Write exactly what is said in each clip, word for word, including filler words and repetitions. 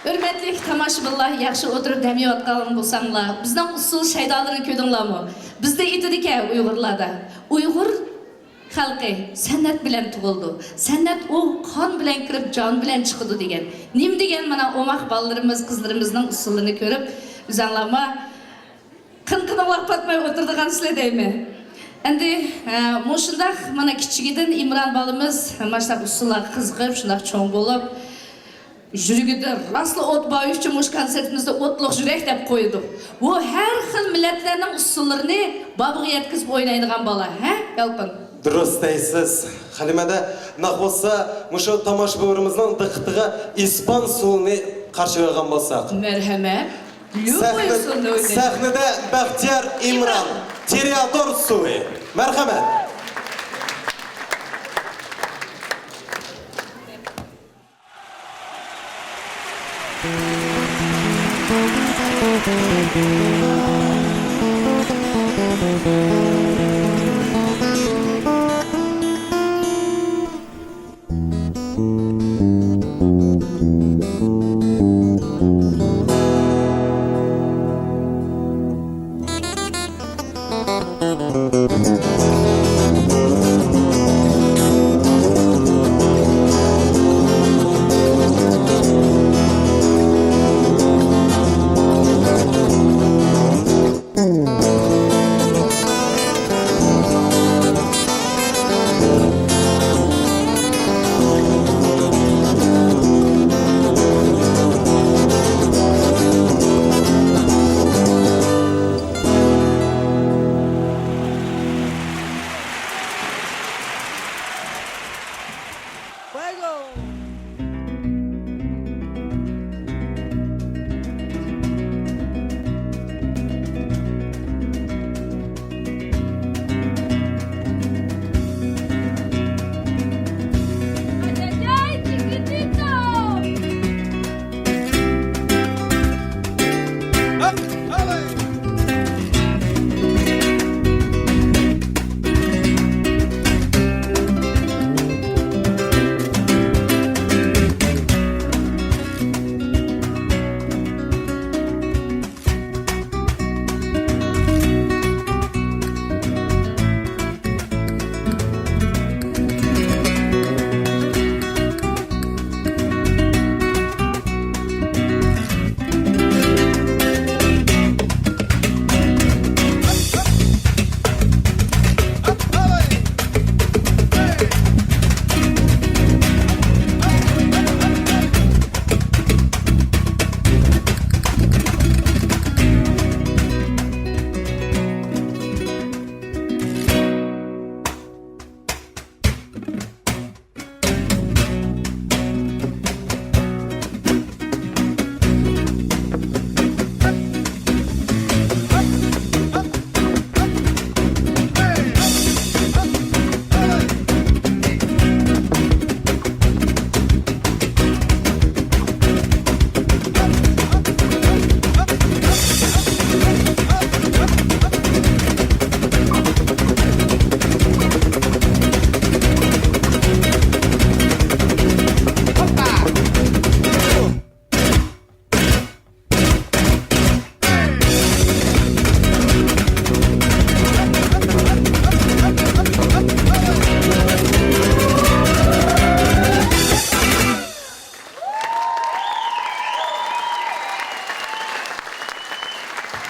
ھۆرمەتلىك تاماشىبىنلار، ياخشى ئولتۇرۇپ دەم ئېلىۋاتقان بولساڭلار، بىزنىڭ ئۇسسۇل شەيدالىرىنى كۆردۈڭلارمۇ؟ بىزدە ئېيتىدىكەن ئۇيغۇرلاردا، ئۇيغۇر خەلقى سەنئەت بىلەن تۇغۇلىدۇ، سەنئەت ئۇ قان بىلەن كىرىپ جان بىلەن چىقىدۇ دېگەن. نېمە دېگەن مانا ئوماق بالىلىرىمىز، قىزلىرىمىزنىڭ ئۇسسۇلىنى كۆرۈپ، ئۆزەڭلارمۇ قىن-قىنىڭلاپ پاتماي ئولتۇرىدىغانسىلەر دەيمەن. ئەمدى، ئە، مۇشۇنداق مانا كىچىكىدىن ئىمران بالىمىز ماشۇنداق ئۇسسۇللارغا قىزىقىپ، شۇنداق چوڭ بولۇپ، يۈرىكىدە راستلا ئوت بار ئۈچۈن مۇشۇ كونسېرتىمىزدا ئوتلۇق يۈرەك دەپ قويدۇق. بۇ ھەر خىل مىللەتلەرنىڭ ئۇسسۇللىرىنى بابىغا يەتكۈزۈپ ئوينايدىغان بالا، ھە، يالقۇن؟ دۇرۇس دەيسىز، خەلىمەدە. ناق بولسا، مۇشۇ تاماشىبىنلىرىمىزنىڭ دىققىتىگە ئىسپان ئۇسسۇلىنى قارشى ئالغان بولساق. مەرھەمەت. سەھنە-، سەھنىدە بەختىيار ئىمران، تىريادور ئۇسسۇلى. مەرھەمەت.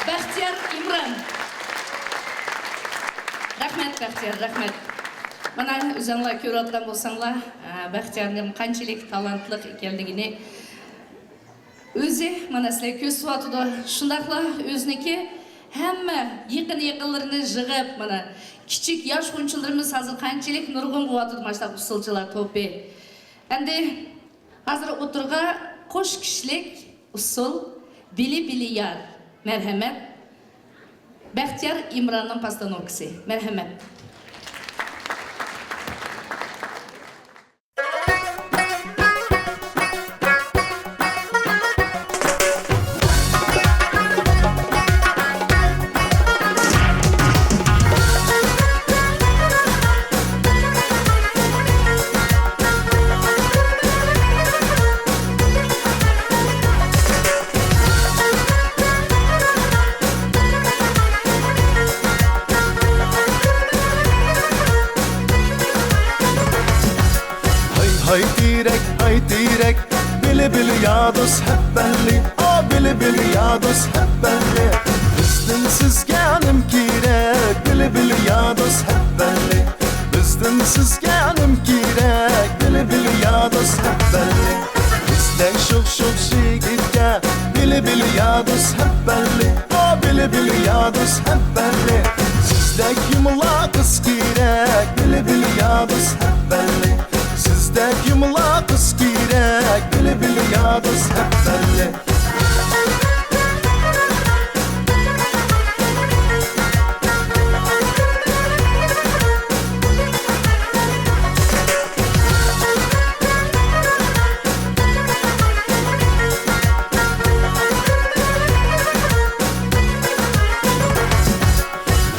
بەختىيار ئىمران. رەھمەت، بەختىيار، رەھمەت. مانا، ئۆزۈڭلار كۆرۈۋاتقان بولساڭلار، ئە، بەختىيارنىڭ قانچىلىك تالانتلىق ئىكەنلىكىنى. ئۆزى، مانا، سىلەر كۆرسىتىۋاتىدۇ. شۇنداقلا ئۆزىنىڭكى ھەممە يېقىن-يېقىنلىرىنى يىغىپ، مانا، كىچىك ياش غۇنچىلىرىمىز ھازىر قانچىلىك نۇرغۇن بولۇۋاتىدۇ، مانا شۇنداق ئۇسسۇلچىلار توپى. ئەمدى ھازىر ئوتتۇرىغا قوش كىشىلىك ئۇسسۇل، بىلى بىلى يار. مەرھەمەت. بەختىيار ئىمراننىڭ پاستانوكىسى. مەرھەمەت. ئاي تېرەك، ئاي تېرەك، بىلە بىلە يا دوست ھەپبەللى، ئا بىلە بىلە يا دوست ھەپبەللى. بىزدىن سىزگە نېمە كېرەك، بىلە بىلە يا دوست ھەپبەللى. بىزدىن سىزگە نېمە كېرەك، بىلە بىلە يا دوست ھەپبەللى. بىزدەك شوخ شوخ يىگىتكە، بىلە بىلە يا دوست ھەپبەللى. ئا بىلە بىلە يا دوست ھەپبەللى. سىزدەك يۇمىلاق قىز كېرەك، بىلە بىلە يا دوست ھەپبەللى. سىزدەك يۇمىلاق قىز كېرەك، بىلە بىلە يا دوست ھەپبەللى.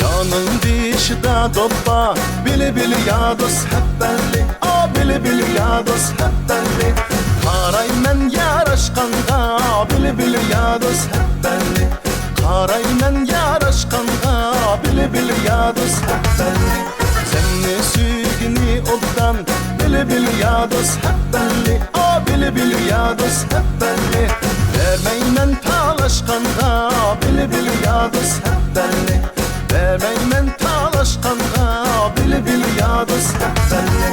يارنىڭ بېشىدا دوپپا، بىلە بىلە يا دوست ھەپبەللى. ئا بىلە بىلە يا دوست ھەپبەللى. قارايمەن ياراشقانغا، بىلە بىلە يا دوست ھەپبەللى. قارايمەن ياراشقانغا، بىلە بىلە يا دوست ھەپبەللى. سەننى سۆيگىنى ئوبدان، بىلە بىلە يا دوست ھەپبەللى. ئا بىلە بىلە يا دوست ھەپبەللى. بەرمەيمەن تالاشقانغا، بىلە بىلە يا دوست ھەپبەللى. بەرمەيمەن تالاشقانغا، بىلە بىلە يا دوست ھەپبەللى.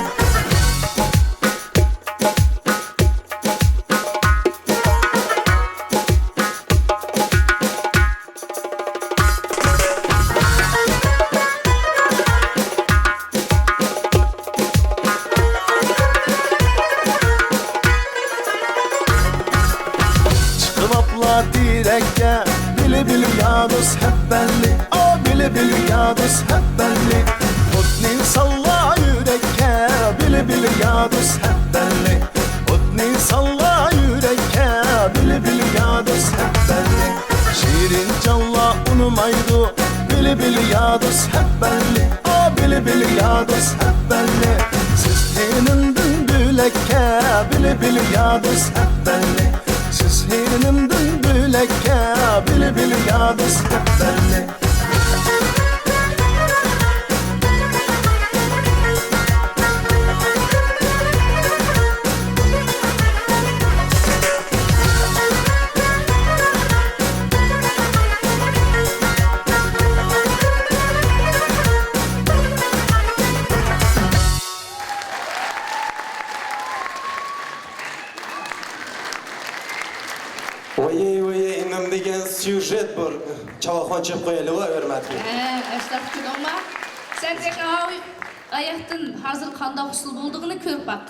چىقىۋاپلا تېرەككە، بىلە بىلە يا دوست ھەپبەللى. ئا بىلە بىلە يا دوست ھەپبەللى. ئوتنى ساللا يۈرەككە، بىلە بىلە يا دوست ھەپبەللى. ئوتنى ساللا يۈرەككە، بىلە بىلە يا دوست ھەپبەللى. شېرىن جانلار ئۇنىمايدۇ، بىلە بىلە يا دوست ھەپبەللى. ئا بىلە بىلە يا دوست ھەپبەللى. سىز تېنىمدىن بۆلەككە، بىلە بىلە يا دوست ھەپبەللى. سىز تېنىمدىن بۆلەككە، بىلە بىلە يا دوست ھەپبەللى. ۋايەي، ۋايەي، نېمە دېگەن سيۇژېت بۇ. چاۋاخۇن چېپ قويايلى ۋا، ھۆرمەتلىك. ھە، ئەسلەپ كېتىڭلار. سەن تېخى ھاۋ-، ئاياقتىن ھازىر قانداق ئۇسسۇل بولىدىغىنى كۆرۈپ باق.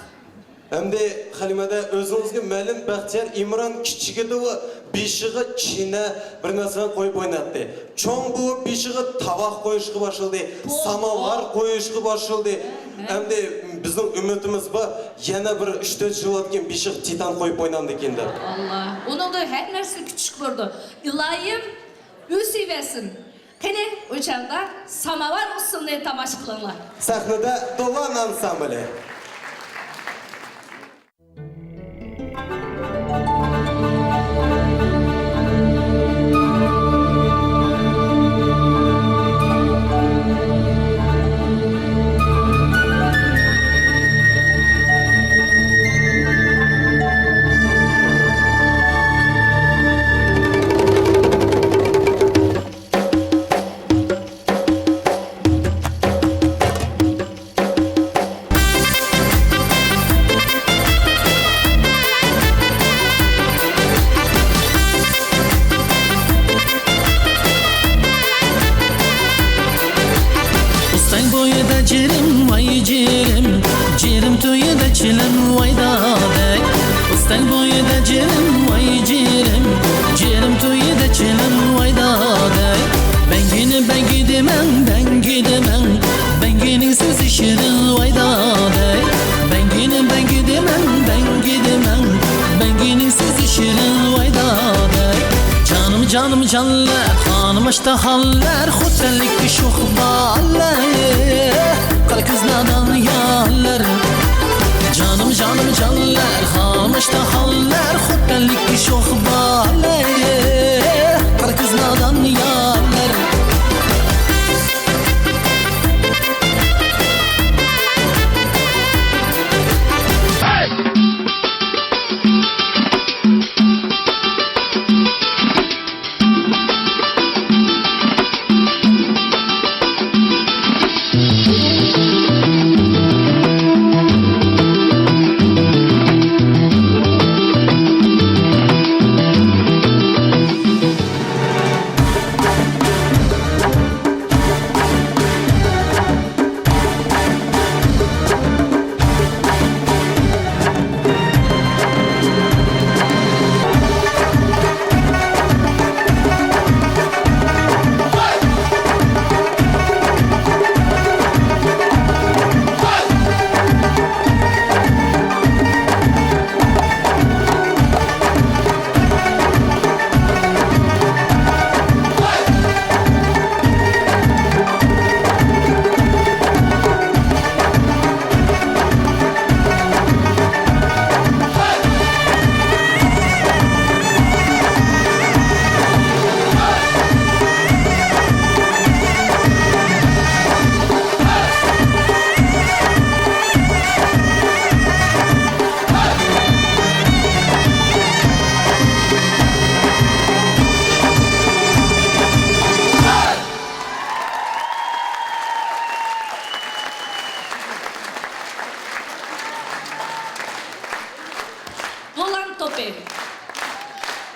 ئەمدى خەلىمەدە ئۆزىڭىزگە مەلۇم، بەختىيار ئىمران كىچىكىدىلا بېشىغا چىنە بىر نەرسىلەرنى قويۇپ ئويناتتى. چوڭ بولۇپ بېشىغا تاۋاق قويۇشقا باشلىدى، ساماۋار قويۇشقا باشلىدى. ھە، ھە. ئەمدى بىزنىڭ ئۈمىدىمىز بار، يەنە بىر ئۈچ تۆت يىلدىن كېيىن بېشىغا تىتان قويۇپ ئوينامدىكىن دەپ. ئاللا، ئۇنىڭدا ھەر نەرسىنى كۈتۈشكە بولىدۇ. ئىلاھىم ئۆسۈۋەرسۇن. قېنى، ئۇ چاغدا ساماۋار ئۇسسۇلنى تاماشا قىلىڭلار. سەھنىدە دولان ئانسامبىلى. ئۇستاڭ بويىدا جىرىم، ۋاي جىرىم، جىرىم تۇيىدا چىلىم، ۋاي دادەك. ئۇستاڭ بويىدا جىرىم، ۋاي جىرىم، جىرىم تۇيىدا چىلىم، ۋاي دادەك. بەڭگىنى بەڭگى دېمەڭ، بەڭگى دېمەڭ، بەڭگىنىڭ سۆزى شېرىن، ۋاي دادەك. بەڭگىنى بەڭگى دېمەڭ، بەڭگى دېمەڭ، بەڭگىنىڭ سۆزى شېرىن، ۋاي دادەك. جانىم، جانىم، جانلار، خانىم ئاشتاخانلار، خوتەنلىككە شوخ بالىلار، قارا كۆز نادان يارلار. جانىم، جانىم، جانلار، خانىم ئاشتاخانلار، خوتەنلىككە شوخ بالىلار، قارا كۆز نادان يارلار.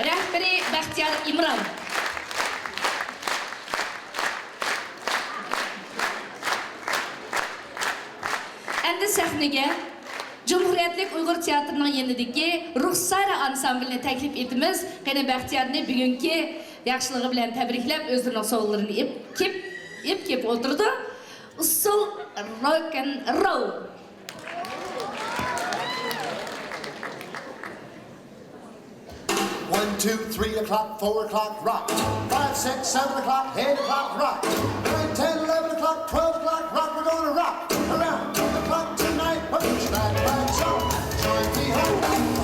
رەھبىرى بەختىيار ئىمران. ئەمدى سەھنىگە جۇمھۇرىيەتلىك ئۇيغۇر تىياتىرىنىڭ يېنىدىكى رۇخسارە ئانسامبىلىنى تەكلىپ ئېتىمىز. قېنى، بەختىيارنى بۈگۈنكى ياخشىلىقى بىلەن تەبرىكلەپ، ئۆزلىرىنىڭ سوۋغىلىرىنى ئېپ كېپ، ئېپ كېپ ئولتۇرىدۇ. ئۇسسۇل روك-ئېن-رول. One, two, three o'clock, four o'clock, rock. Five, six, seven o'clock, eight o'clock, rock. Nine, ten, eleven o'clock, twelve o'clock, rock. We're gonna rock around the clock tonight. Put your back lights on. Join me home.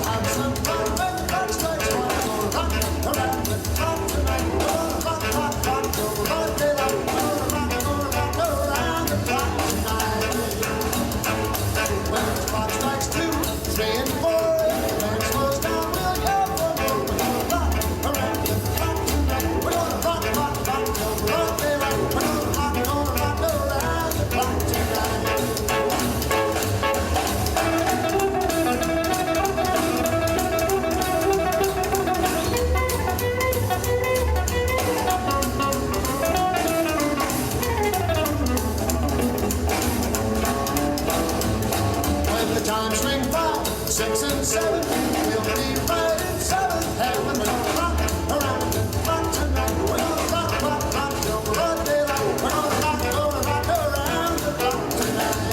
Have some fun when the clock strikes one. We're gonna rock around the clock tonight. We're gonna rock, rock, rock till broad daylight. We're gonna rock, gonna rock around the clock tonight. When the clock strikes two, three and four, if the band slows down, we'll go for more. We're gonna rock around the clock tonight. We're gonna rock, rock, rock till broad daylight. We're gonna rock, gonna rock around the clock tonight. When the chimes ring five, six and seven, we'll be right in seventh heaven. We're gonna rock around the clock tonight. We're gonna rock, rock, rock till broad daylight. We're gonna rock, gonna rock around the clock tonight.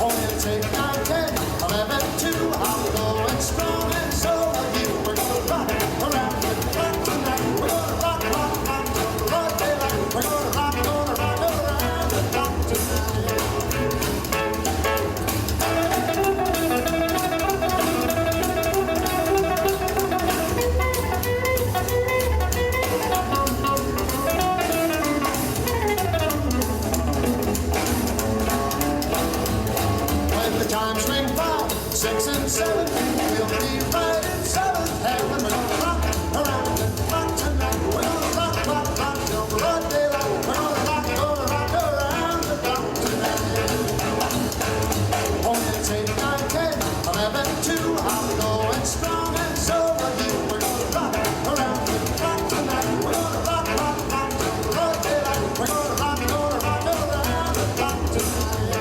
Oh, it's eight, nine, ten, eleven, two. I'm going strong and so are you. We're gonna rock around the clock tonight. We're gonna rock, rock, rock till broad daylight. We're gonna rock, gonna rock around the clock tonight. When the chimes ring five, six and seven, we'll be right in seventh heaven. We're gonna rock around the clock tonight. We're gonna rock, rock, rock till broad daylight. We're gonna rock, gonna rock around the clock tonight. Oh, it's eight, nine, ten, eleven, two. I'm going strong and so are you. We're gonna rock around the clock tonight. We're gonna rock, rock, rock till broad daylight. We're gonna rock, gonna rock around the clock tonight.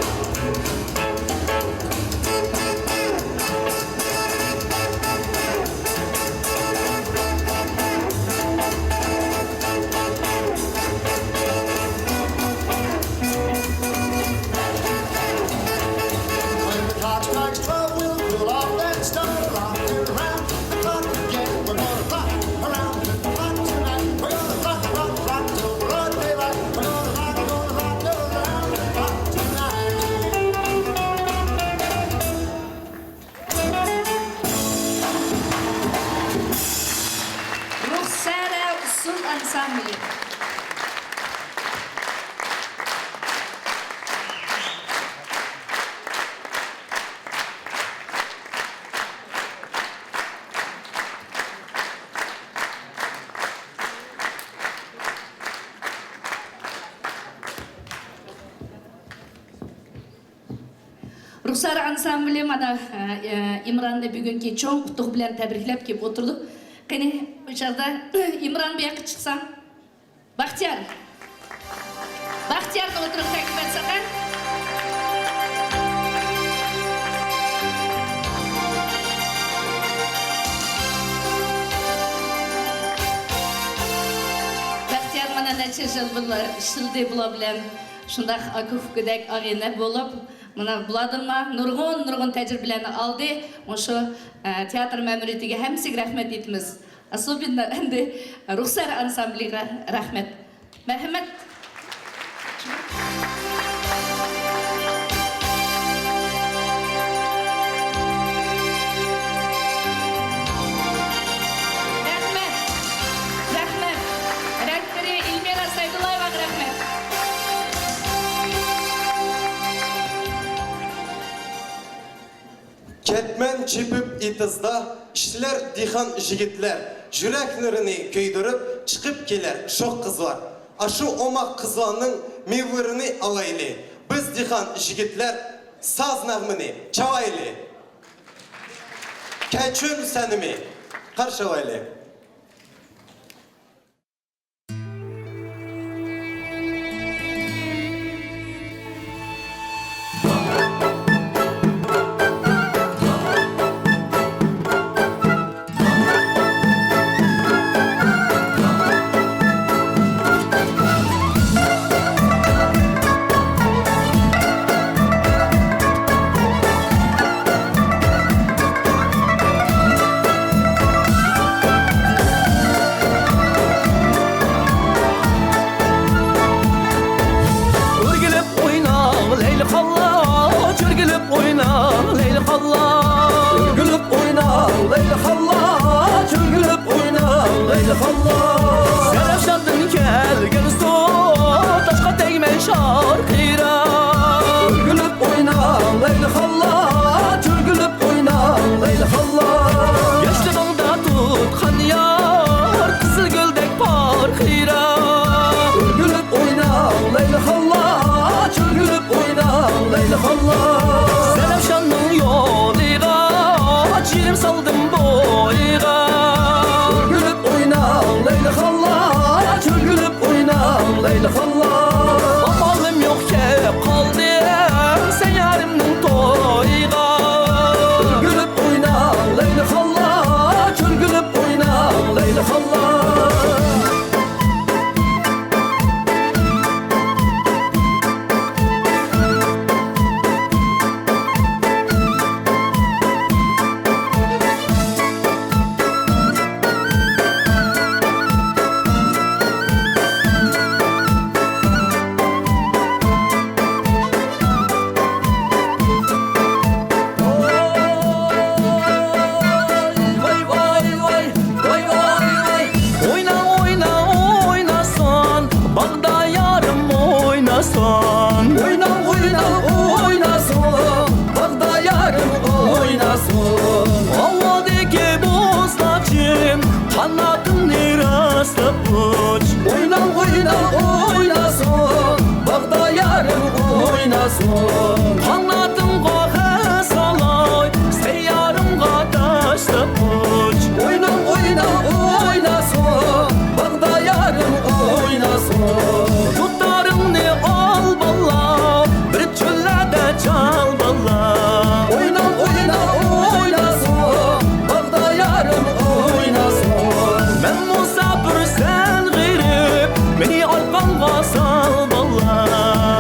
When the clock strikes twelve, we'll cool off, then start rocking around the clock again. We're gonna rock around the clock tonight. We're gonna rock, rock, rock till broad daylight. We're gonna rock, gonna rock around the clock tonight. رۇخسارە ئۇسسۇل ئانسامبىلى. رۇخسار ئانسامبىلى مانا، ئە، ئىمراننى بۈگۈنكى چوڭ ئۇتۇق بىلەن تەبرىكلەپ كېلىپ ئولتۇردۇق. قېنى، ئۇ چاغدا ئىمران بۇ ياققا چىقساڭ. بەختىيار. بەختىيارنى ئوتتۇرىغا تەكلىپ ئەتسەڭ. بەختىيار مانا نەچچە يىل بۇلار ئىشلىدى، بۇلار بىلەن شۇنداق ئاكا-ئۇكىدەك ئاغىنە بولۇپ، مانا بۇلاردىنمۇ نۇرغۇن، نۇرغۇن تەجرىبىلەرنى ئالدى. مۇشۇ، ئە، تىياتىر مەمۇرىيىتىگە ھەممىسىگە رەھمەت ئېيتىمىز. ئاسوبىندا ئەمدى رۇخسار ئانسامبىلىغا رەھمەت. مەرھەمەت. رەھمەت. رەھمەت. رەھبىرى ئېلمىرا سەيدۇللايېۋاغا رەھمەت. كەتمەن چېپىپ ئېتىزدا، ئىشلەر دېھقان يىگىتلەر، يۈرەكلىرىنى كۆيدۈرۈپ چىقىپ كېلەر شوخ قىزلار. ئاشۇ ئوماق قىزلارنىڭ مېۋىلىرىنى ئالايلى، بىز دېھقان يىگىتلەر ساز نەغمىنى چالايلى. كەچۈن سەنىمى قارشى ئالايلى. ئۆرگۈلۈپ ئويناڭ لەيلى خانلار، چۆرگۈلۈپ ئويناڭ لەيلى خانلار. ئۆرگۈلۈپ ئويناڭ لەيلى خانلار، چۆرگۈلۈپ ئويناڭ لەيلى خانلار. زەرەپشاندىن كەلگەن سۇ، تاشقا تەگمەي شارقىراپ. ئۆرگۈلۈپ ئويناڭ لەيلى خانلار، چۆرگۈلۈپ ئويناڭ لەيلى خانلار. ياشلىرىڭدا تۇتقان يار، قىزىل گۈلدەك پارقىراپ. ئۆرگۈلۈپ ئويناڭ لەيلى خانلار، چۆرگۈلۈپ ئويناڭ لەيلى خانلار. زەرەپشاننىڭ يولىغا، چىرىم سالدىم بويىغا. ئۆرگۈلۈپ ئويناڭ لەيلى خانلار، چۆرگۈلۈپ ئويناڭ لەيلى خانلار. ئامالىم يوق كەپ قالدىم سەن يارىمنىڭ تويىغا. ئۆرگۈلۈپ ئويناڭ لەيلى خانلار، چۆرگۈلۈپ ئويناڭ لەيلى خانلار. ۋاي، ۋاي، ۋاي، ۋاي، ۋاي، ۋاي. ئوينا، ئوينا، ئويناسۇن، باغدا يارىم ئويناسۇن. ئوينا، ئوينا، ئويناسۇن، باغدا يارىم ئويناسۇن. ھاۋادىكى بوزلاچىم، قاناتىڭنى راسلاپ ئۇچ. ئوينا، ئوينا، ئويناسۇن، باغدا يارىم ئويناسۇن. قاناتىڭغا خەسالاي، سەييارىڭغا تاشلاپ ئۇچ. ئوينا، ئوينا، ئويناسۇن، باغدا يارىم ئويناسۇن. دۇتارىڭنى ئال بالا، بىر چۆللەردە چال بالا. ئوينا، ئوينا، ئويناسۇن، باغدا يارىم ئويناسۇن. مەن مۇساپىر، سەن غېرىب، مېنى ئارقاڭغا سال بالا.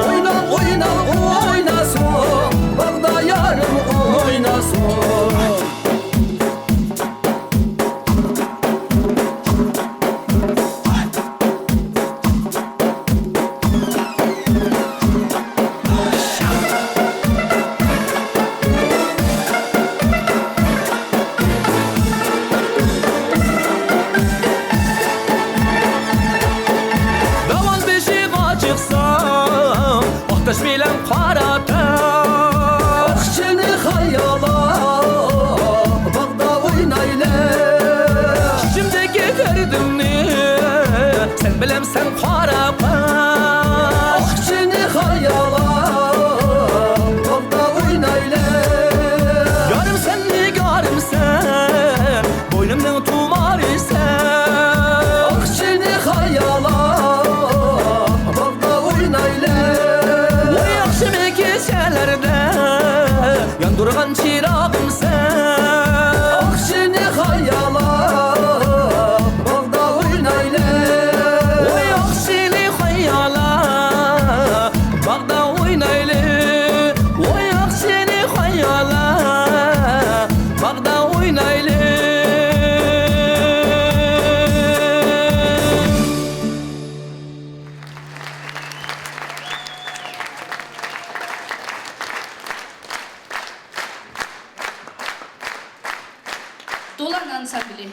ئوينا، ئوينا، ئويناسۇن، باغدا يارىم ئويناسۇن. داۋان بېشىغا چىقسام، ئاق تاش بىلەن قارا تاش. ئاقچىنى خىيالاپ، باغدا ئوينايلى. ئىچىمدىكى دەردىمنى سەن بىلەمسەن قارا قاش. ئاقچىنى خىيالاپ، باغدا ئوينايلى. يارىم سەن، نىگارىم سەن، بوينۇمنىڭ تۇمارى سەن. ئاقچىنى خىيالاپ، باغدا ئوينايلى. ۋاي ئاخشىمى كېچىلەردە ياندۇرغان چىراغىم سەن. ئاقچىنى خىيالاپ، باغدا ئوينايلى. ۋاي ئاقچىنى خىيالاپ، باغدا ئوينايلى. ۋاي ئاقچىنى خىيالاپ، باغدا ئوينايلى. دولان ئانسامبىلى.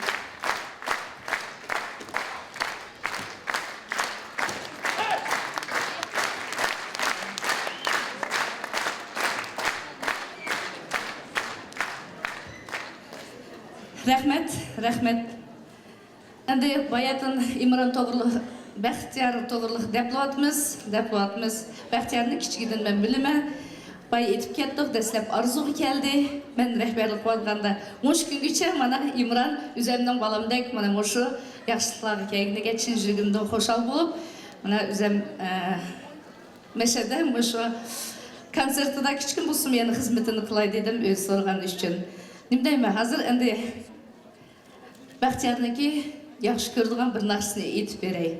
رەھمەت، رەھمەت. ئەمدى باياتىن ئىمران توغرۇلۇق، بەختىيار توغرۇلۇق دەپلەۋاتىمىز، دەپلەۋاتىمىز. بەختىيارنى كىچىكىدىن مەن بىلىمەن. بايا ئېيتىپ كەتتۇق، دەسلەپ ئارزۇغا كەلدى. مەن رەھبەرلىك قىلىۋاتقاندا مۇشۇ كۈنگىچە مانا ئىمران ئۆزەمنىڭ بالامدەك مانا مۇشۇ ياخشىلىقلارغا كەلگىنىگە چىن يۈرىكىمدىن خۇشال بولۇپ، مانا ئۆزەم، ئە، مەشەدە مۇشۇ كونسېرتىدا كىچىككىنە بولسىمۇ يەنە خىزمىتىنى قىلاي دېدىم، ئۆزى سورىغان ئۈچۈن. نېمە دەيمەن، ھازىر ئەمدى بەختىيارنىڭكى ياخشى كۆرىدىغان بىر ناخشىسىنى ئېيتىپ بېرەي.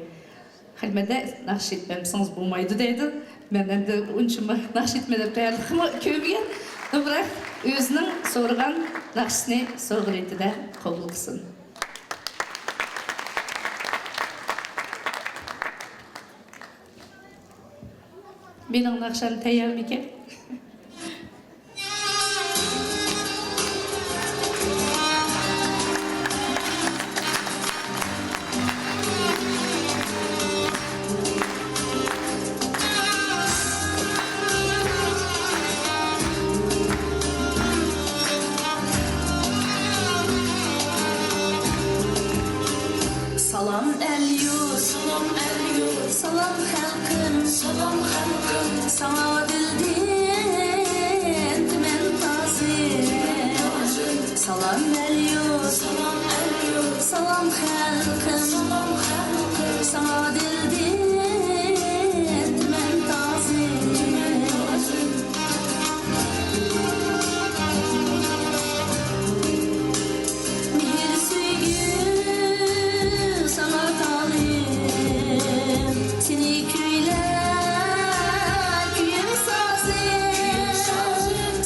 خەلمەتە ناخشا ئېيتىپ بەرمىسىڭىز بولمايدۇ دەيدۇ. مەن ئەمدى ئۇنچىمۇ ناخشا ئېيتىمەن دەپ تەييارلىقىمۇ كۆرمىگەن. بىراق ئۆزىنىڭ سورىغان ناخشىسىنى سوغرىتىدە قوبۇل قىلسۇن. مېنىڭ ناخشام تەييارمىكەن؟ سالام ئەل يۇرت، سالام ئەل يۇرت، سالام خەلقىم، سالام خەلقىم، ساڭا دىلدىن تىمەن تازىم. سالام ئەل يۇرت، سالام ئەل يۇرت، سالام خەلقىم، سالام خەلقىم، ساڭا دىلدىن تىمەن تازىم. مېھىر سۆيگۈ ساڭا تالىپ، سېنى كۈيلەر كۈيۈم سازىم.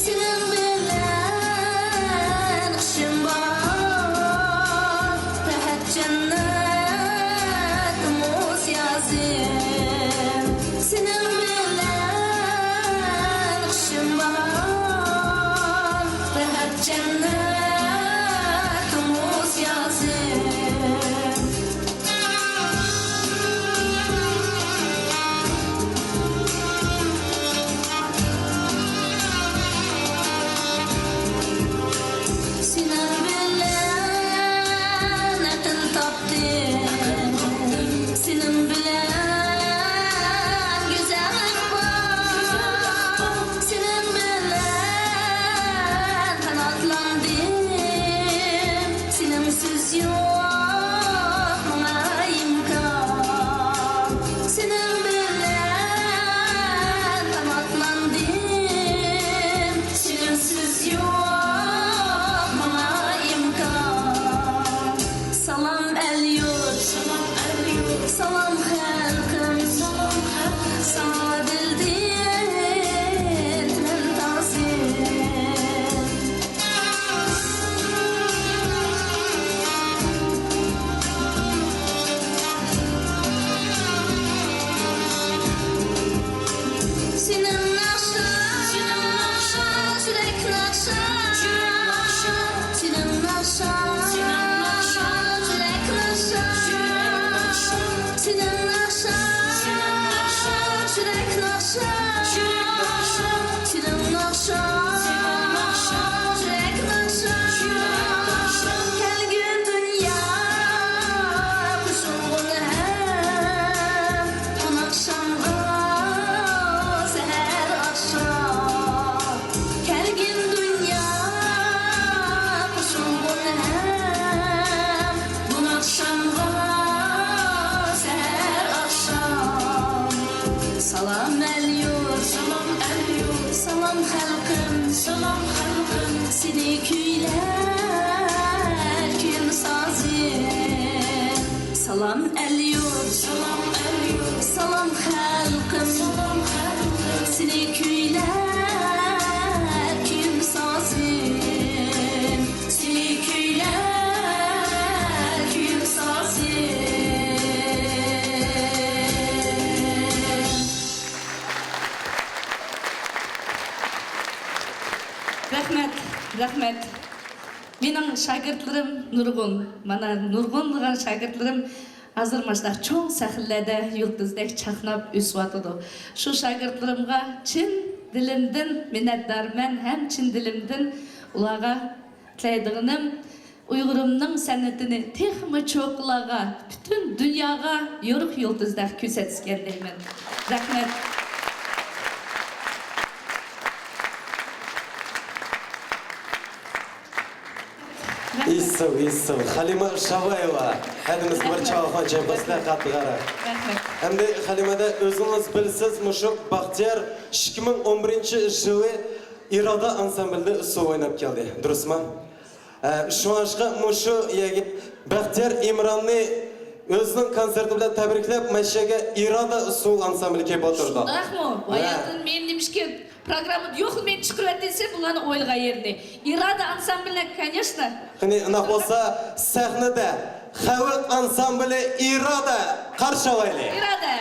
سېنىڭ بىلەن قىشىم باھار، رەھەت جەننەت مۇز يازىم. سېنىڭ بىلەن قىشىم باھار، رەھەت جەننەت مۇز يازىم. سېنىڭ بىلەن ئەقىل تاپتىم، سېنىڭ بىلەن گۈزەل ئەھۋال، سېنىڭ بىلەن قاناتلاندىم. سېنىڭسىز يوق ماڭا ئىمكان، سېنىڭ بىلەن قاناتلاندىم. سېنىڭسىز يوق ماڭا ئىمكان. سالام ئەل يۇرت، سالام ئەل يۇرت، سالام خەلقىم، سالام خەلقىم، ساڭا دىلدىن تىلەم تازىم. سېنىڭ ناخشاڭ، يۈرەك ناخشاڭ. سېنىڭ ناخشاڭ، يۈرەك ناخشاڭ. سېنىڭ ناخشاڭ، يۈرەك ناخشاڭ. سېنىڭ ناخشاڭ، يۈرەك ناخشاڭ. كەلگىن دۇنيا قوشۇلغىن ھەم بۇ ناخشامغا سەھەر ئاخشام. كەلگىن دۇنيا قوشۇلغىن ھەم بۇ ناخشامغا سەھەر ئاخشام. سالام ئەل يۇرت، سالام ئەل يۇرت، سالام خەلقىم، سالام خەلقىم، سېنى كۈيلەر كۈيۈم سازىم. سالام ئەل يۇرت، سالام ئەل يۇرت، سالام خەلقىم، سالام خەلقىم، سېنى كۈيلەر كۈيۈم سازىم. سېنى كۈيلەر كۈيۈم سازىم. رەھمەت، رەھمەت. مېنىڭ شاگىرتلىرىم نۇرغۇن، مانا نۇرغۇنلىغان شاگىرتلىرىم ھازىر مۇشۇنداق چوڭ سەھنىلەردە يۇلتۇزدەك چاقناپ ئۆسۈۋاتىدۇ. شۇ شاگىرتلىرىمغا چىن دىلىمدىن مىننەتدارمەن ھەم چىن دىلىمدىن ئۇلارغا تىلەيدىغىنىم، ئۇيغۇرۇمنىڭ سەنئىتىنى تېخىمۇ چوققىلارغا، پۈتۈن دۇنياغا يورۇق يۇلتۇزدەك كۆرسەتسىكەن دەيمەن. رەھمەت. ئېسىل، ئېسىل. خەلىمە شاۋايېۋا. ھەدىمىزگە بىر چاۋاخۇن چېپىسىلەر قاتتىق. رەھمەت. ئەمدى خەلىمەدە ئۆزىڭىز بىلىسىز، مۇشۇ بەختىيار ئىككى مىڭ ئون بىرىنچى يىلى ئىرادە ئانسامبىلىدا ئۇسسۇل ئويناپ كەلدى. دۇرۇسمۇ؟ ئە، شۇڭلاشقا مۇشۇ يەرگە بەختىيار ئىمراننى ئۆزىنىڭ كونسېرتى بىلەن تەبرىكلەپ، مەشەگە ئىرادە ئۇسسۇل ئانسامبىلى كېلىپ ئولتۇردى. شۇنداقمۇ؟ ھە. ھاياتىم، مېنى نېمىشقا پروگراممىدا يوق، مېنى چىقىرىۋەت دېسە، بۇلارنى ئويلىغان يېرىنى. ئىرادە ئانسامبىلى، كانېشنا. قېنى، ئۇنداق بولسا، سەھنىدە خەلق ئانسامبىلى ئىرادە قارشى ئالايلى. ئىرادە.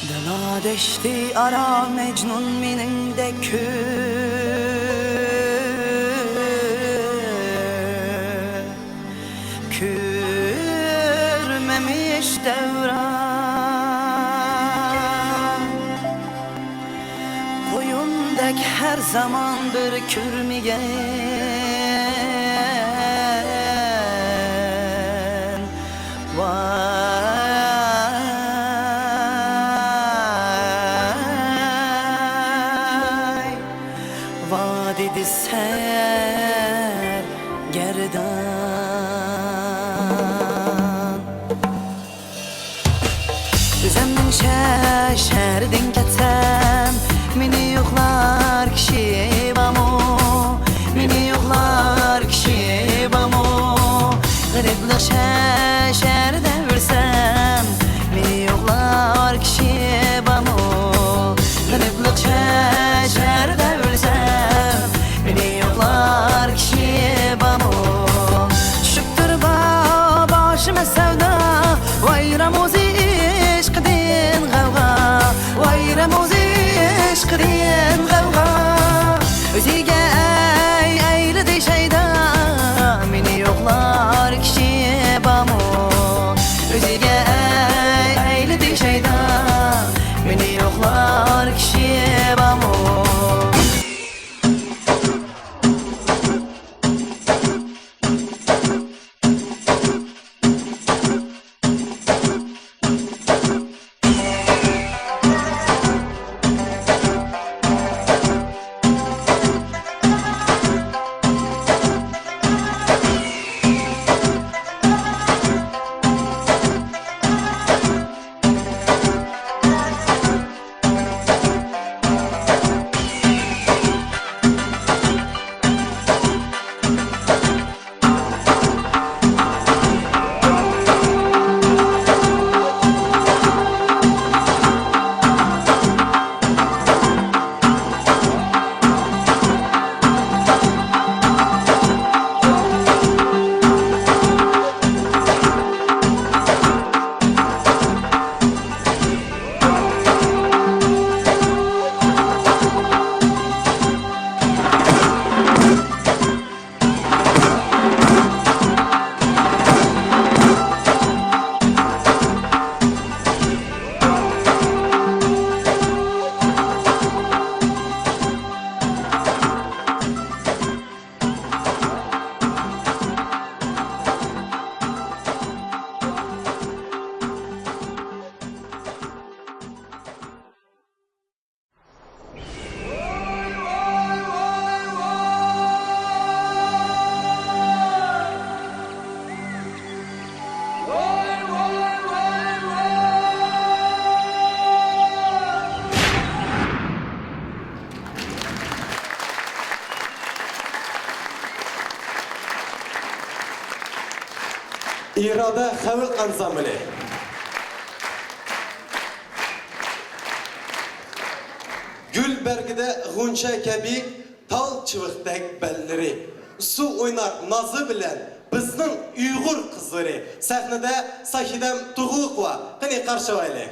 دالا دەشتى ئارا مەجنۇن مېنىڭدەك كۆر-، كۆرمەمىش دەۋران. قويۇندەك ھەر زامان بىر كۆرمىگەن. ۋاي، ۋادىدە سەرگەردان. ئۆزۈمنىڭ شەھەر، شەھىرىدىن كەتسەم، مېنى يوقلار كىشى بارمۇ؟ مېنى يوقلار كىشى بارمۇ؟ غېرىبلىق شەھەر، شەھىرىدە ئۆلسەم، مېنى يوقلار كىشى بارمۇ؟ غېرىبلىق شەھەر، شەھىرىدە ئۆلسەم، مېنى يوقلار كىشى بارمۇ؟ چۈشۈپتۇر با-، باشىما سەۋدا، ۋاي رامۇزى ئىشقىدىن غەۋغا، ۋاي رامۇزى ئىشقىدىن غەۋغا. ئۆزىگە ئەي ئەيلىدى شەيدا، مېنى يوقلار كىشى بارمۇ؟ ئىرادە خەلق ئانسامبىلى. گۈل بەرگىدە غۇنچە كەبى، تال چىۋىقتەك بەللىرى، سۇ ئوينار نازى بىلەن بىزنىڭ ئۇيغۇر قىزلىرى. سەھنىدە ساھىدەم تۇغلۇقوۋا، قېنى قارشى ئالايلى.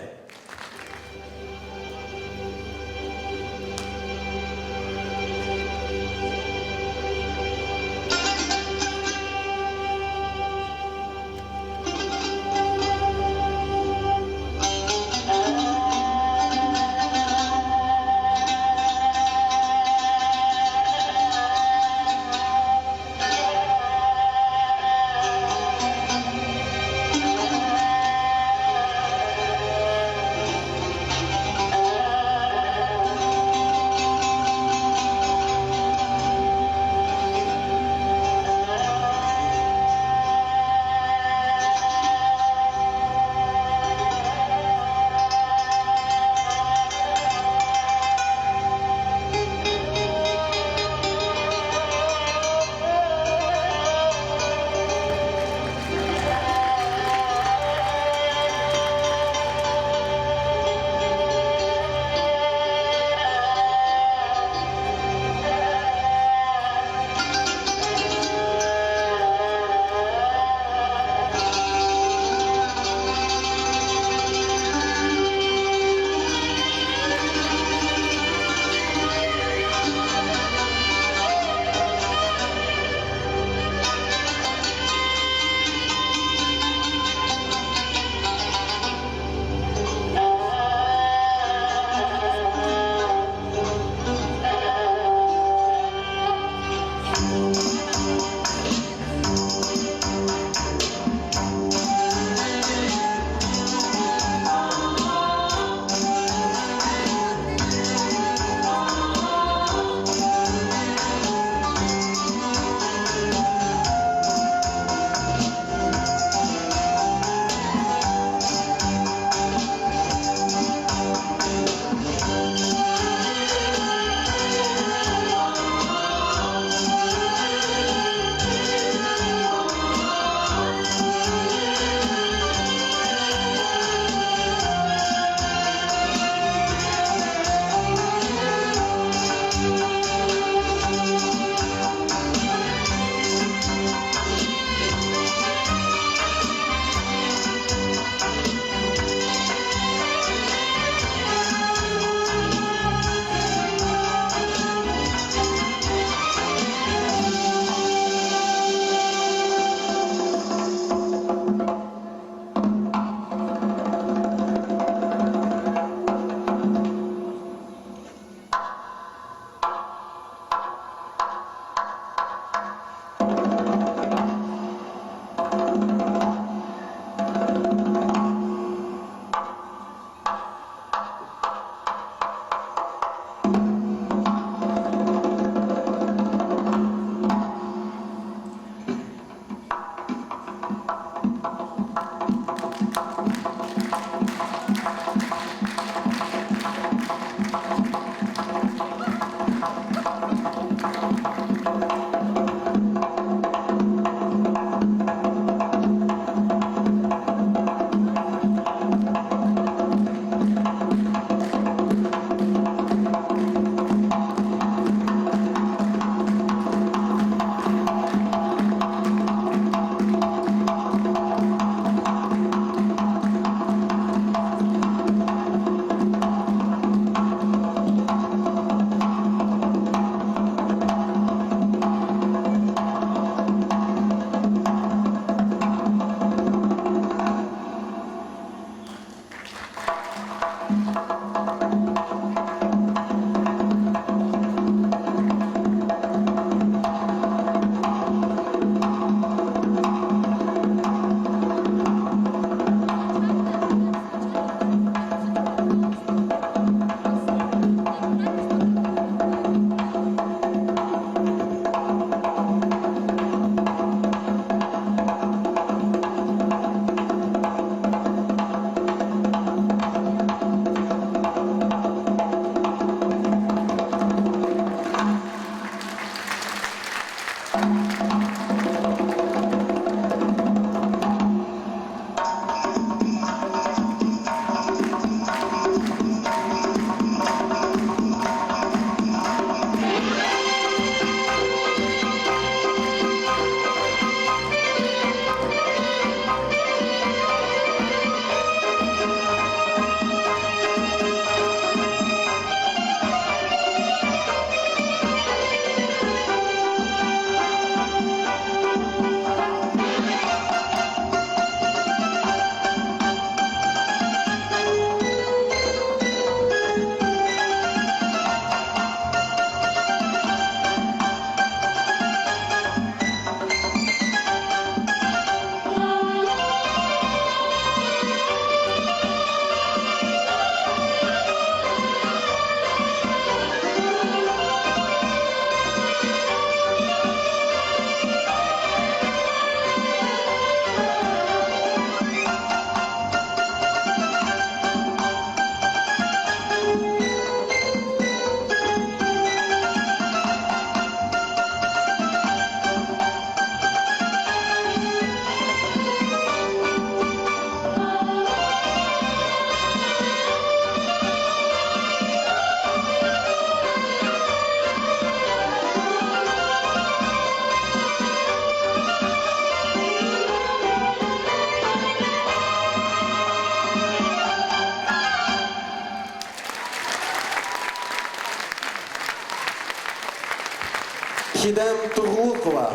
ئىدەم تۇغلۇقوۋا.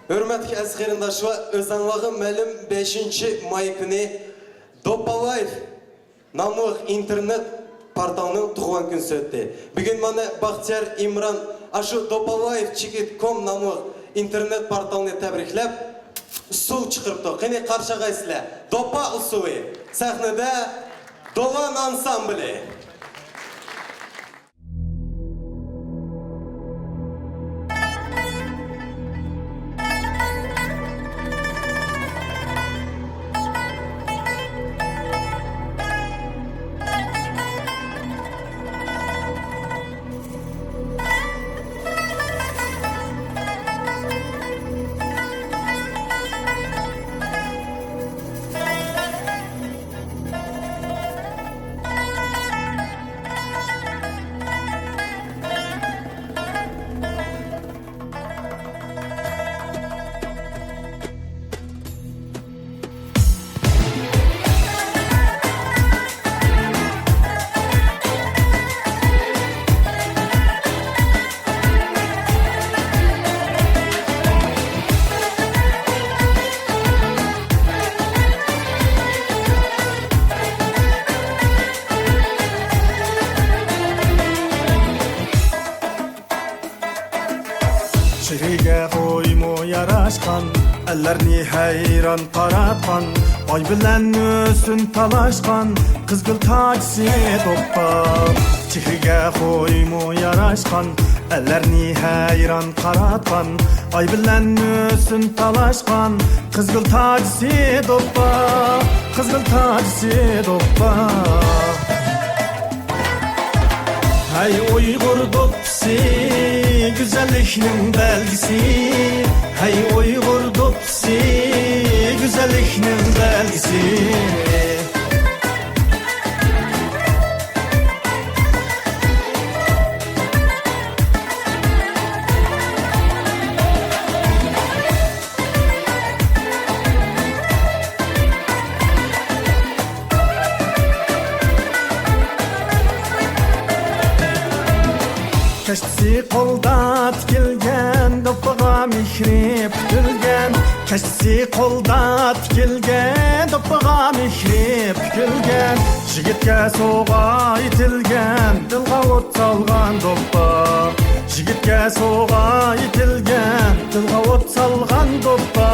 ھۆرمەتلىك ئەزىز قېرىنداشلار، ئۆزەڭلارغا مەلۇم، بەشىنچى ماي كۈنى دوپپا لايف ناملىق ئىنتېرنېت پورتالنىڭ تۇغۇلغان كۈنى ئۆتتى. بۈگۈن مانا بەختىيار ئىمران ئاشۇ دوپپا لايف چېكىت كوم ناملىق ئىنتېرنېت پورتالنى تەبرىكلەپ، ئۇسسۇل چىقىرىپتۇ. قېنى، قارشى ئالغايسىلەر. دوپپا ئۇسسۇلى. سەھنىدە دولان ئانسامبىلى. چېھرىگە خويمۇ ياراشقان، ئەللەرنى ھەيران قاراتقان، ئاي بىلەن ھۆسن تالاشقان، قىزغىل تاجىسى دوپپا. چېھرىگە خويمۇ ياراشقان، ئەللەرنى ھەيران قاراتقان، ئاي بىلەن ھۆسن تالاشقان، قىزغىل تاجىسى دوپپا، قىزغىل تاجىسى دوپپا. ھەي ئۇيغۇر دوپپىسى، گۈزەللىكنىڭ بەلگىسى. ھەي ئۇيغۇر دوپپىسى، گۈزەللىكنىڭ بەلگىسى. كەشتىسى قولدا تىكىلگەن، دوپپىغا مېھرى پۈتۈلگەن. كەشتىسى قولدا تىكىلگەن، دوپپىغا مېھرى پۈتۈلگەن. يىگىتكە سوۋغا ئېتىلگەن، دىلغا ئوت سالغان دوپپا. يىگىتكە سوۋغا ئېتىلگەن، دىلغا ئوت سالغان دوپپا.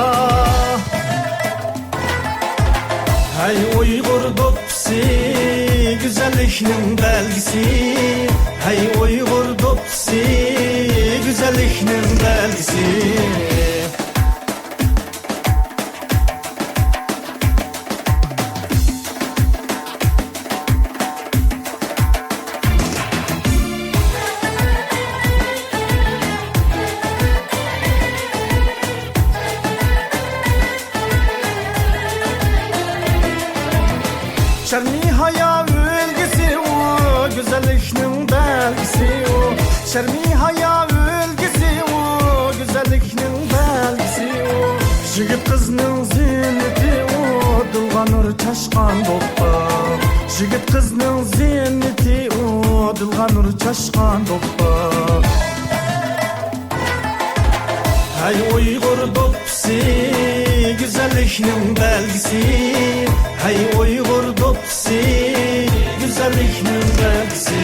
ھەي ئۇيغۇر دوپپىسى، گۈزەللىكنىڭ بەلگىسى. ھەي ئۇيغۇر دوپپىسى، گۈزەللىكنىڭ بەلگىسى. شەرمى ھايا ئۈلگىسى ئۇ، گۈزەللىكنىڭ بەلگىسى ئۇ. شەرمى ھايا ئۈلگىسى ئۇ، گۈزەللىكنىڭ بەلگىسى ئۇ. يىگىت قىزنىڭ زىننىتى ئۇ، دىلغا نۇر چاچقان دوپپا. يىگىت قىزنىڭ زىننىتى ئۇ، دىلغا نۇر چاچقان دوپپا. ھەي ئۇيغۇر دوپپىسى، گۈزەللىكنىڭ بەلگىسى. ھەي ئۇيغۇر دوپپىسى، گۈزەللىكنىڭ بەلگىسى.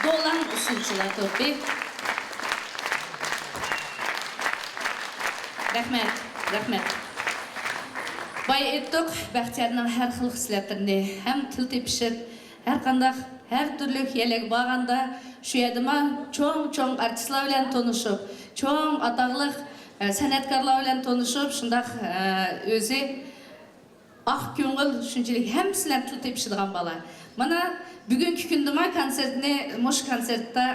دولان ئۇسسۇلچىلار توپى. رەھمەت، رەھمەت. بايا ئېيتتۇق، بەختىيارنىڭ ھەر خىل خىسلەتلىرىنى ھەم تىل تېپىشىپ، ھەر قانداق، ھەر تۈرلۈك يەرلەرگە بارغاندا، شۇ يەردىمۇ چوڭ-چوڭ ئارتىسلار بىلەن تونۇشۇپ، چوڭ ئاتاقلىق، ئە، سەنئەتكارلار بىلەن تونۇشۇپ، شۇنداق، ئە، ئۆزى ئاق كۆڭۈل، شۇنچىلىك ھەممىسى بىلەن تىل تېپىشىدىغان بالا. مانا، بۈگۈنكى كۈندىمۇ كونسېرتنى، مۇشۇ كونسېرتتا،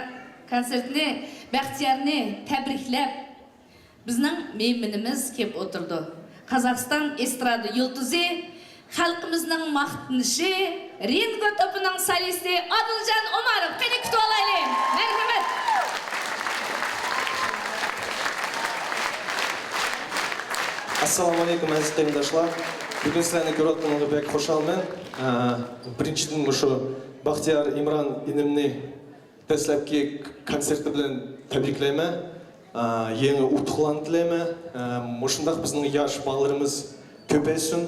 كونسېرتنى بەختىيارنى تەبرىكلەپ، بىزنىڭ مېھمىنىمىز كېلىپ ئولتۇرىدۇ. قازاقىستان ئېسترادا يۇلتۇزى، خەلقىمىزنىڭ ماختىنىشى، رىنگو توپىنىڭ سولىستى ئادىلجان ئوماروف. قېنى، كۈتۈۋالايلى. مەرھەمەت. ئەسسالامۇ ئەلەيكۇم، ئەزىز قېرىنداشلار. بۈگۈن سىلەرنى كۆرۈۋاتقىنىمغا بەك خۇشالمەن. ئە، بىرىنچىدىن، مۇشۇ بەختىيار ئىمران ئىنىمنى دەسلەپكى كونسېرتى بىلەن تەبرىكلەيمەن. ئە، يېڭى ئۇتۇقلارنى تىلەيمەن. ئە، مۇشۇنداق بىزنىڭ ياش بالىلىرىمىز كۆپەيسۇن.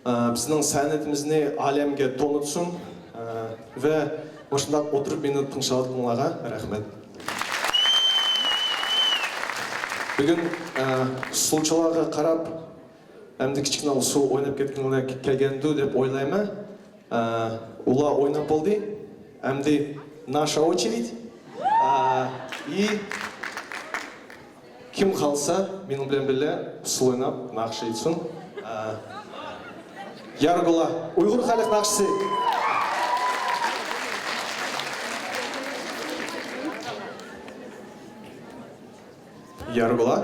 ئە، بىزنىڭ سەنئىتىمىزنى ئالەمگە تونۇتسۇن. ئە، ۋە مۇشۇنداق ئولتۇرۇپ مېنى تىڭشاۋاتقىنىڭلارغا رەھمەت. بۈگۈن، ئە، ئۇسسۇلچىلارغا قاراپ، ئەمدى كىچىككىنە ئۇسسۇل ئويناپ كەتكىنىڭلار كەلگەندۇ دەپ ئويلايمەن. ئە، ئۇلار ئويناپ بولدى. ئەمدى ناشا ئوچېرىد. ئە، ئى، كىم خالىسا، مېنىڭ بىلەن بىللە ئۇسسۇل ئويناپ، ناخشا ئېيتسۇن. ئە، يارگۇلا، ئۇيغۇر خەلق ناخشىسى. يارگۇلا.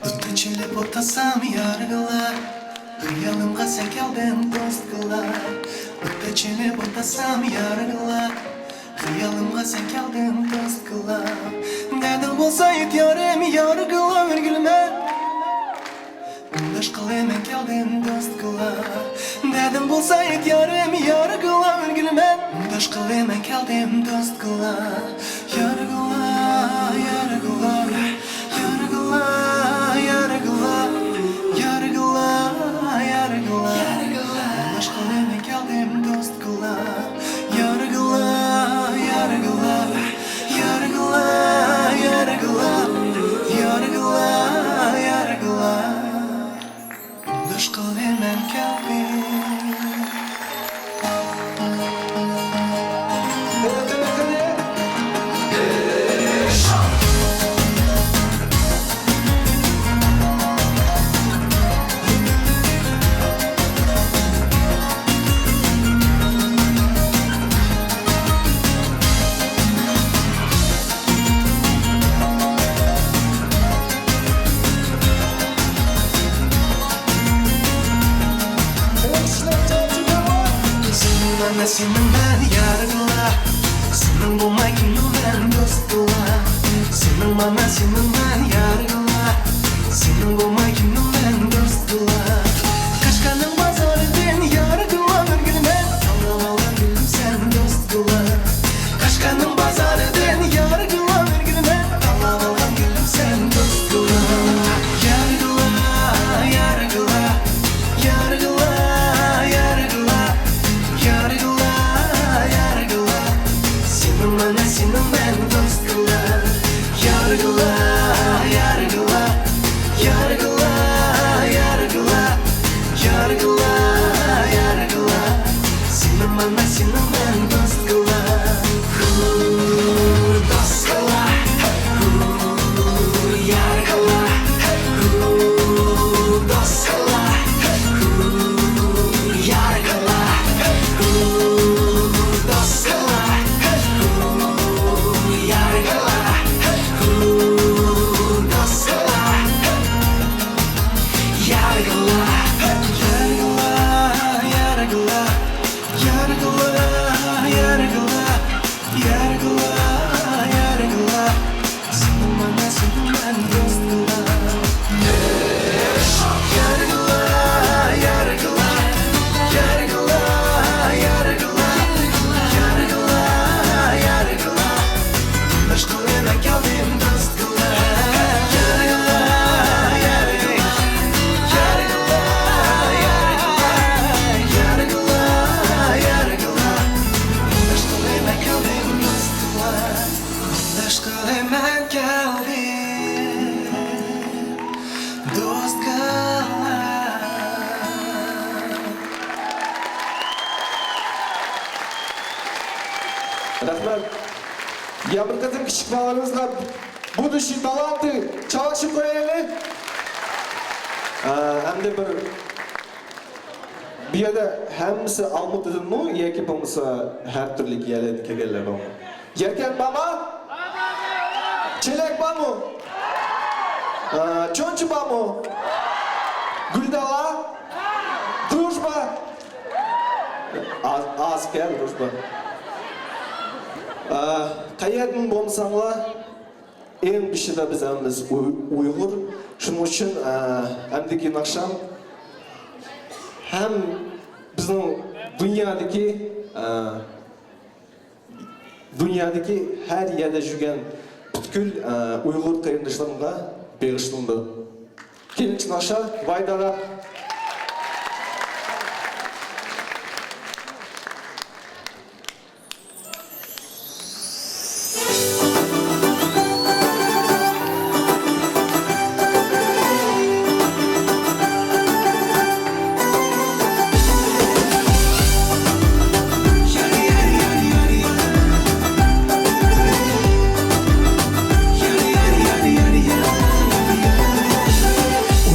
دۇتتا چېلىپ ئولتۇرسام يارغىلا، خىيالىمغا سەن كەلدىڭ دوستقىلا. دۇتتا چېلىپ ئولتۇرسام يارغىلا، خىيالىمغا سەن كەلدىڭ دوستقىلا. دەردىڭ بولسا ئېيت يارىم، يارغىلا ئۆرگۈلمە. مۇڭداش قىلىمەن كەلدىم دوستقىلا. دەردىڭ بولسا ئېيت يارىم، يارغىلا ئۆرگۈلمە. مۇڭداش قىلىمەن كەلدىم دوستقىلا. يارغىلا، يارغىلا، يارغىلا، يارغىلا، يارغىلا، يارغىلا. مۇڭداش قىلىمەن كەلدىم دوستقىلا. يارغىلا، يارغىلا، يارغىلا، يارغىلا، يارغىلا، يارغىلا. دوش قىلىمەن كەلدىم. سېنىڭ مانا سېنىڭ مەن يارىڭلا، سېنىڭ بولماي كىمنىڭ مەن دوستىلا؟ سېنىڭ مانا سېنىڭ مەن يارىڭلا، سېنىڭ بولماي كىمنىڭ مەن دوستىلا؟ قەشقەرنىڭ بازارىدىن يارىڭلا بىر گۈل مەن، تاڭلىۋالغان گۈلۈم سەن دوستىلا. قەشقەرنىڭ بازارىدىن يارىغىلا بىر گۈل مەن، تاڭلاۋالغان گۈلۈم سەن دوستۇم. يارىغىلا، يارىغىلا، يارىغىلا، يارىغىلا، يارىغىلا، يارىغىلا. سېنىڭ مانا سېنىڭ مەن دوستۇم. يارىغىلا، يارىغىلا، يارىغىلا، يارىغىلا، يارىغىلا، يارىغىلا. سېنىڭ مانا سېنىڭ مەن دوستۇم. رەھمەت. يەنە بىر قېتىم كىچىك بالىلىرىمىزغا بۇ دۇشى تالانتى چاۋاك چېلىپ قويايلى. ئە، ئەمدى بىر، بۇ يەردە ھەممىسى ئالمۇتىدىنمۇ ياكى بولمىسا ھەر تۈرلۈك يەرلەردىن كەلگەنلەر بارمۇ؟ يەركەن بارمۇ؟ چېلەك بارمۇ؟ ئە، چونچى بارمۇ؟ گۈلدالا؟ كەل، رۇشبا. ئا، قەيەردىن بولمىساڭلار، ئەڭ بېشىدا بىز ھەممىمىز ئۇي-، ئۇيغۇر. شۇنىڭ ئۈچۈن، ئا، ئەمدىكى ناخشام ھەم بىزنىڭ دۇنيادىكى، ئا، دۇنيادىكى ھەر يەردە يۈرگەن پۈتكۈل، ئە، ئۇيغۇر قېرىنداشلىرىمغا بېغىشلىنىدۇ. كېيىنكى ناخشا، ۋاي دادا.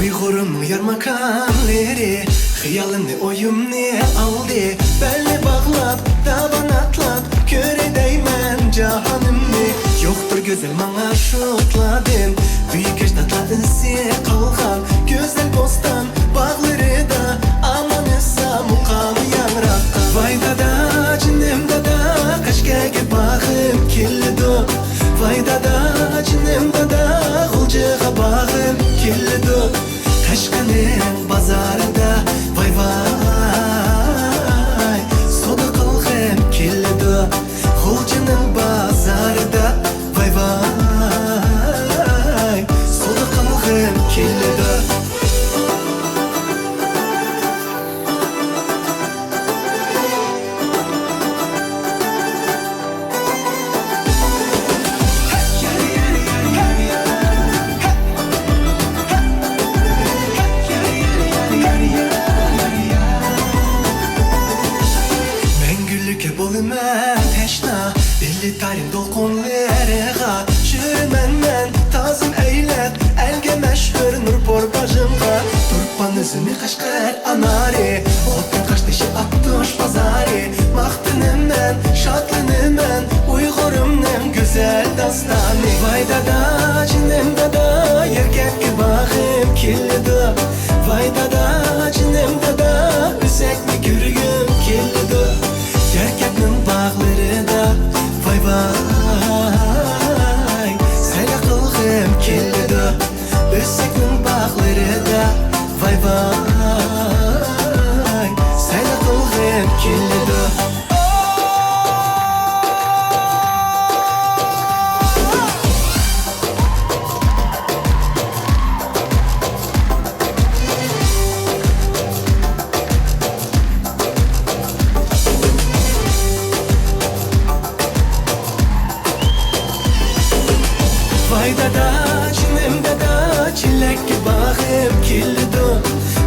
ئۇيغۇرۇمنىڭ يارماكانلىرى خىيالىمنى، ئويۇمنى ئالدى، بەلنى باغلاپ، داۋان ئاتلاپ، كۆرەي دەيمەن جاھانىمنى. يوقتۇر گۈزەل ماڭا شۇتلاردىن، بۈيۈك ئەجدادلار ئىزى قالغان گۈزەل بوستان باغلىرىدا ئامان-ئېسەن مۇقامى ياڭراتقان. ۋاي دادا، جېنىم دادا، قەشقەرگە بارغۇم كېلىدۇ. ۋاي دادا، جېنىم دادا، غۇلجىغا بارغۇم كېلىدۇ. قەشقەرنىڭ بازارىدا، ۋاي ۋاي، سودا قىلغۇم كېلىدۇ. غۇلجىنىڭ بازارىدا، ۋاي ۋاي، سودا قىلغۇم كېلىدۇ. مەڭگۈلۈككە بولىمەن تەشنا، ئىلى تارىم دولقۇنلىرىغا. چۈشۈرىمەن مەن تازىم ئەيلەپ، ئەلگە مەشھۇر نۇر پور باجىمغا. تۇرپان ئۈزۈمى، قەشقەر ئانارى، ئوتتۇرا قاشتېشى، ئاقتۇش بازارى. ماختىنىمەن، شادلىنىمەن ئۇيغۇرۇمنىڭ گۈزەل داستانى. ۋاي دادا، جېنىم دادا، يەركەككە بارغۇم كېلىدۇ. ۋاي دادا، جېنىم دادا، ئۆسەكنى كۆرگۈم كېلىدۇ. يەركەكنىڭ باغلىرىدا، ۋاي ۋاي، سەيلە قىلغۇم كېلىدۇ. ئۆسەكنىڭ باغلىرىدا، ۋاي ۋاي، سەيلە قىلغۇم كېلىدۇ. ۋاي دادا، جېنىم دادا، چېلەككە بارغۇم كېلىدۇ.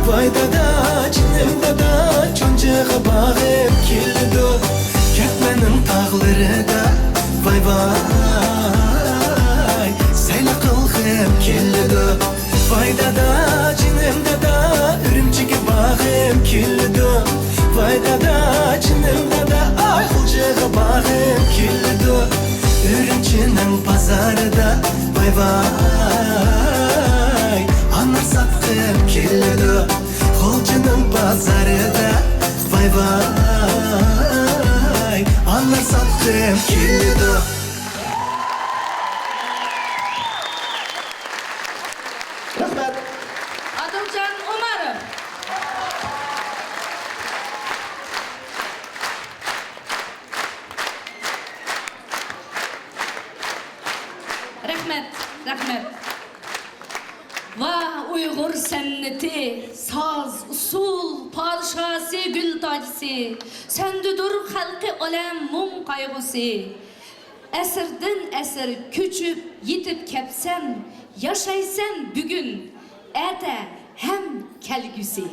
ۋاي دادا، جېنىم دادا، چونجىغا بارغۇم كېلىدۇ. كەتمەننىڭ تاغلىرىدا، ۋاي ۋاي، سەيلە قىلغۇم كېلىدۇ. ۋاي دادا، جېنىم دادا، ئۈرۈمچىگە بارغۇم كېلىدۇ. ۋاي دادا، جېنىم دادا، ئاي غۇلجىغا بارغۇم كېلىدۇ. ئۈرۈمچىنىڭ بازارىدا، ۋاي ۋاي، ئانار ساتقۇم كېلىدۇ. غۇلجىنىڭ بازارىدا، ۋاي ۋاي، ئانار ساتقۇم كېلىدۇ. رەھمەت. ئادىلجان ئوماروف. رەھمەت، رەھمەت. ۋاھ ئۇيغۇر سەنئىتى، ساز، ئۇسسۇل، پادىشاسى، گۈل تاجىسى، سەندىدۇر خەلقى ئالەم مۇڭ قايغۇسى. ئەسىردىن ئەسىر كۆچۈپ يېتىپ كەپسەن، ياشايسەن بۈگۈن، ئەتە ھەم كەلگۈسى.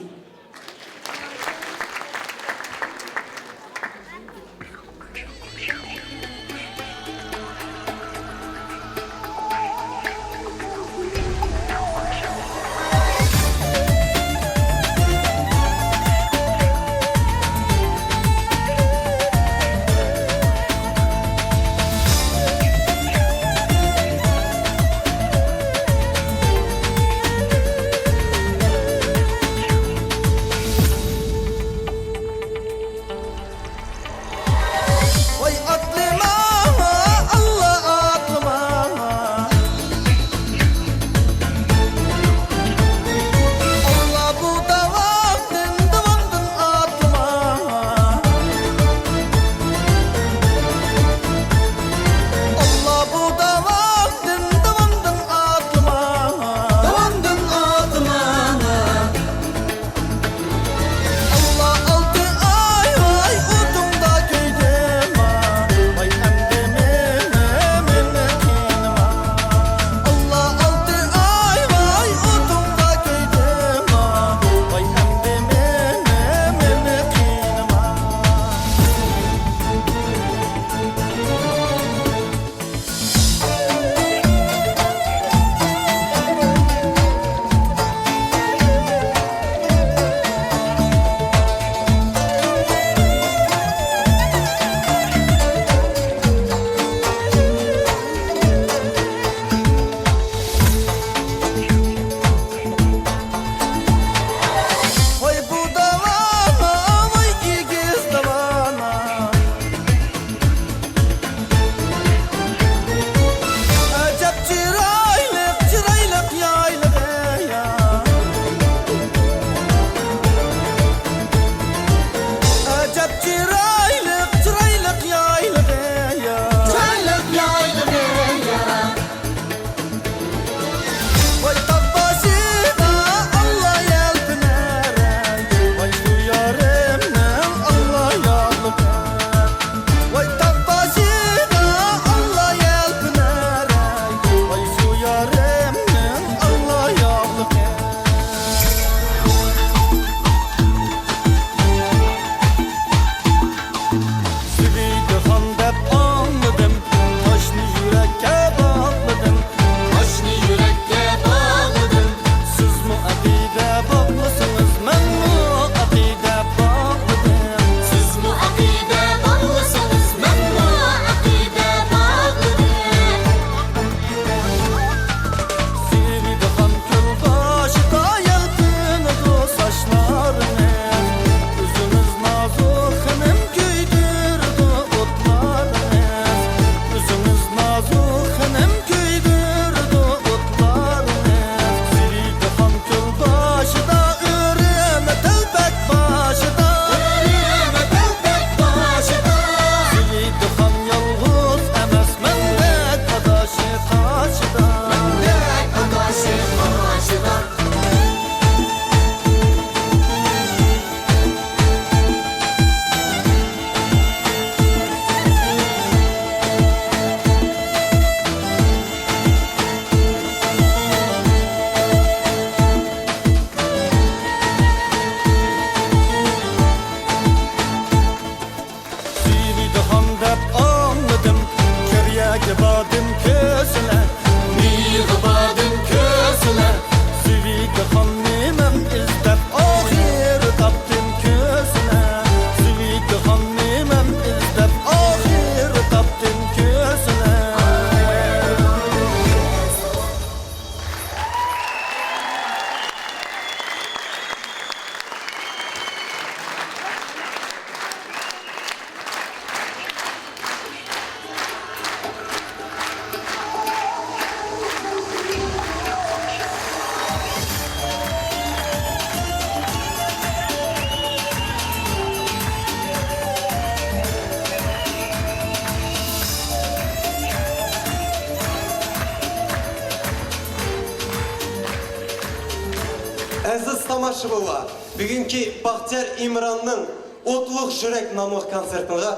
تاماشىبىنلار، بۈگۈنكى بەختىيار ئىمراننىڭ ئوتلۇق يۈرەك ناملىق كونسېرتىغا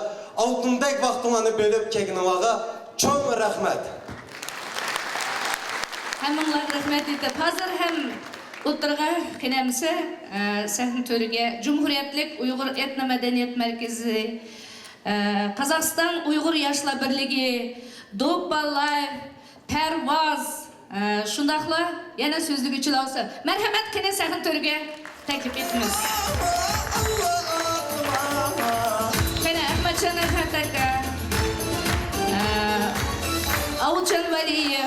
ئالتۇندەك ۋاقتىڭلارنى بۆلۈپ كەلگىنىڭلارغا چوڭ رەھمەت. ھەممىڭلارغا رەھمەت ئېيتىپ، ھازىر ھەم ئوتتۇرىغا قېنى ئەمىسە، ئە، سەھنە تۆرىگە جۇمھۇرىيەتلىك ئۇيغۇر ئېتنو مەدەنىيەت مەركىزى، ئە، قازاقىستان ئۇيغۇر ياشلار بىرلىكى، دوپپا لايف، پەرۋاز، ئە، شۇنداقلا يەنە سۆزلىگۈچىلەر بولسا، مەرھەمەت، قېنى سەھنە تۆرىگە تەكلىپ ئېتىمىز. قېنى ئەخمەتجان رەھمەت ئاكا، ئە، ئاۋۇتجان ۋەلىيېۋ،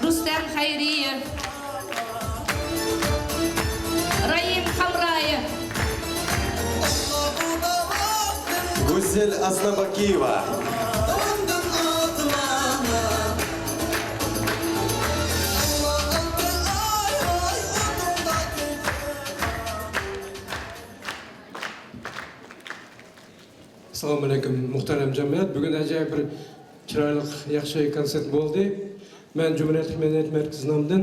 رۇستەم خەيرىيېۋ، رايىم قامرايېۋ. گۈزەل ئاسناباكىيېۋا. ئەسسالامۇئەلەيكۇم، مۇھتەرەم جەمئىيەت. بۈگۈن ئەجەب بىر چىرايلىق، ياخشى كونسېرت بولدى. مەن جۇمھۇرىيەتلىك مەدەنىيەت مەركىزى نامىدىن،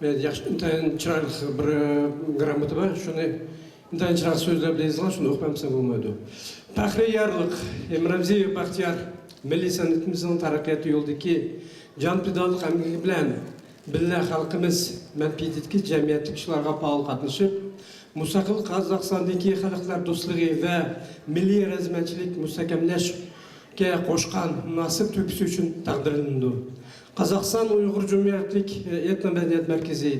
مەن ياخشى، ئىنتايىن چىرايلىق بىر، ئە، گرامموتا بار. شۇنى ئىنتايىن چىرايلىق سۆزلەر بىلەن يېزىلغان، شۇنى ئوقۇپ بەرمىسەم بولمايدۇ. پەخرىي يارلىق، ئىمران رەمزىيېۋ بەختىيار مىللىي سەنئىتىمىزنىڭ تەرەققىياتى يولىدىكى جان پىدالىق ئەمگىكى بىلەن بىللە خەلقىمىز مەنپىئەتلىك جەمئىيەتلىك ئىشلارغا پائال قاتنىشىپ، مۇستەقىل قازاقىستاندىكى خەلقلەر دوستلۇقى ۋە مىللىي رەزىمەنچىلىك مۇستەھكەملەشكە قوشقان مۇناسىپ تۆھپىسى ئۈچۈن تەقدىرلىنىدۇ. قازاقىستان ئۇيغۇر جۇمھۇرىيەتلىك ئېتنو مەدەنىيەت مەركىزى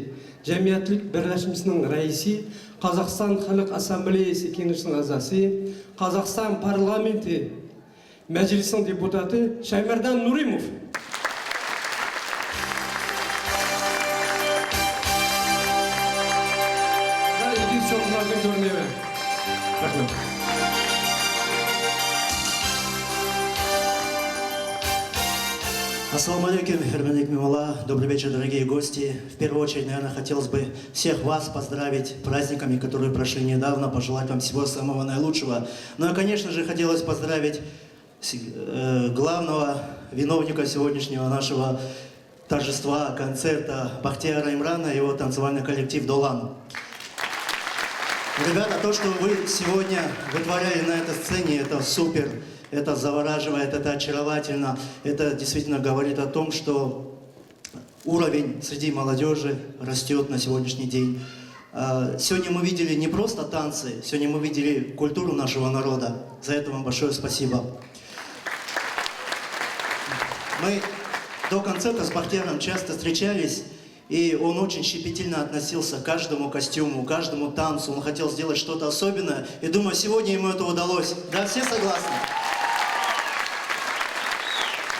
جەمئىيەتلىك بىرلەشمىسىنىڭ رەئىسى، قازاقىستان خەلق ئاسسامبلېيەسى كېڭىشىنىڭ ئەزاسى، قازاقىستان پارلامېنتى مەجلىسىنىڭ دېپۇتاتى شايمەردان نۇرىموف. ۋە ئىگىز چوڭلارنى كۆرۈنەيمەن. رەھمەت. Ассаламу алейкум, хөрмәтле миһманлар. Добрый вечер, дорогие гости. В первую очередь, наверное, хотелось бы всех вас поздравить с праздниками, которые прошли недавно, пожелать вам всего самого наилучшего. Ну и, конечно же, хотелось поздравить с-, э, главного виновника сегодняшнего нашего торжества, концерта Бахтияра Имрана и его танцевальный коллектив «Долан». Ребята, то, что вы сегодня вытворяли на этой сцене, это супер, это завораживает, это очаровательно, это действительно говорит о том, что уровень среди молодёжи растёт на сегодняшний день. А, сегодня мы видели не просто танцы, сегодня мы видели культуру нашего народа. За это вам большое спасибо. Мы до концерта с Бахтияром часто встречались, и он очень щепетильно относился к каждому костюму, к каждому танцу. Он хотел сделать что-то особенное. И думаю, сегодня ему это удалось. Да, все согласны?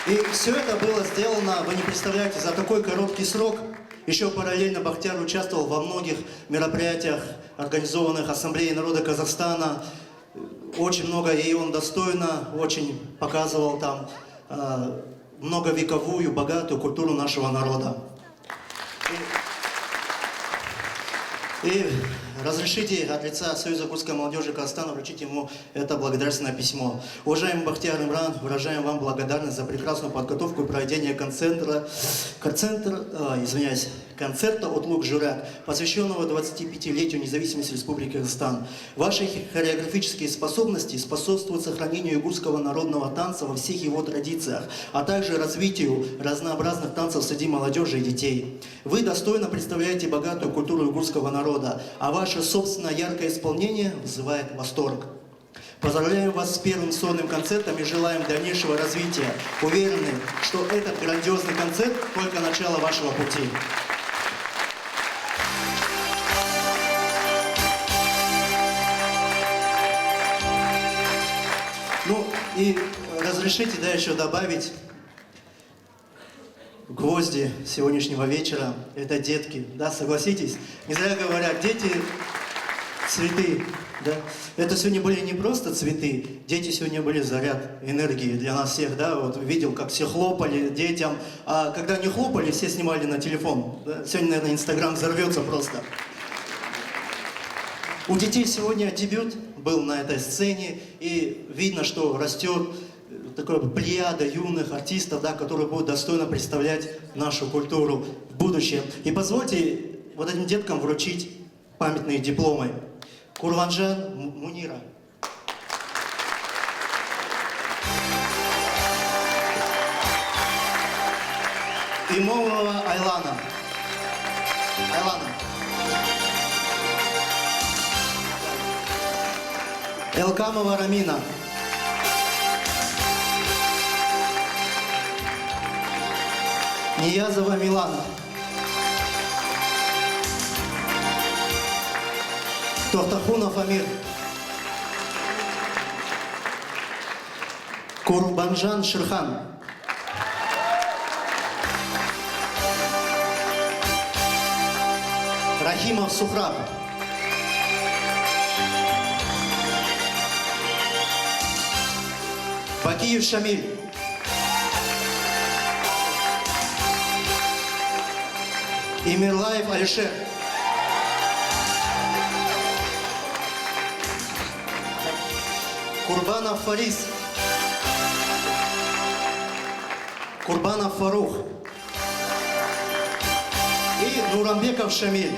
И всё это было сделано, вы не представляете, за такой короткий срок. Ещё параллельно Бахтияр участвовал во многих мероприятиях, организованных Ассамблеей народа Казахстана. Очень много, и он достойно очень показывал там, э, многовековую, богатую культуру нашего народа. И, и разрешите от лица Союза гурской молодёжи Казахстана вручить ему это благодарственное письмо. Уважаемый Бахтияр Имран, выражаем вам благодарность за прекрасную подготовку и проведение концентра, концентр, э, извиняюсь, концерта «Отлук Журак», посвящённого двадцатипятилетию независимости Республики Казахстан. Ваши хореографические способности способствуют сохранению уйгурского народного танца во всех его традициях, а также развитию разнообразных танцев среди молодёжи и детей. Вы достойно представляете богатую культуру уйгурского народа, а ваше собственное яркое исполнение вызывает восторг. Поздравляем вас с первым сольным концертом и желаем дальнейшего развития. Уверены, что этот грандиозный концерт — только начало вашего пути. Ну и разрешите, да, ещё добавить, гвозди сегодняшнего вечера — это детки, да, согласитесь? Не зря говорят, дети — цветы, да? Это сегодня были не просто цветы, дети сегодня были заряд энергии для нас всех, да? Вот видел, как все хлопали детям, а когда не хлопали, все снимали на телефон, да? Сегодня, наверное, Инстаграм взорвётся просто. У детей сегодня дебют был на этой сцене, и видно, что растёт такая плеяда юных артистов, да, которые будут достойно представлять нашу культуру в будущем. И позвольте вот этим деткам вручить памятные дипломы. Курбанжан М-, Мунира. Имомова Айлана. Айлана. Элкамова Рамина. Ниязова Милана. Тохтахунов Амир. Курбанжан Ширхан. Рахимов Сухраб. Бакиев Шамиль. Имерлаев Алишер. Курбанов Фарис. Курбанов Фарух. И Нурамбеков Шамиль.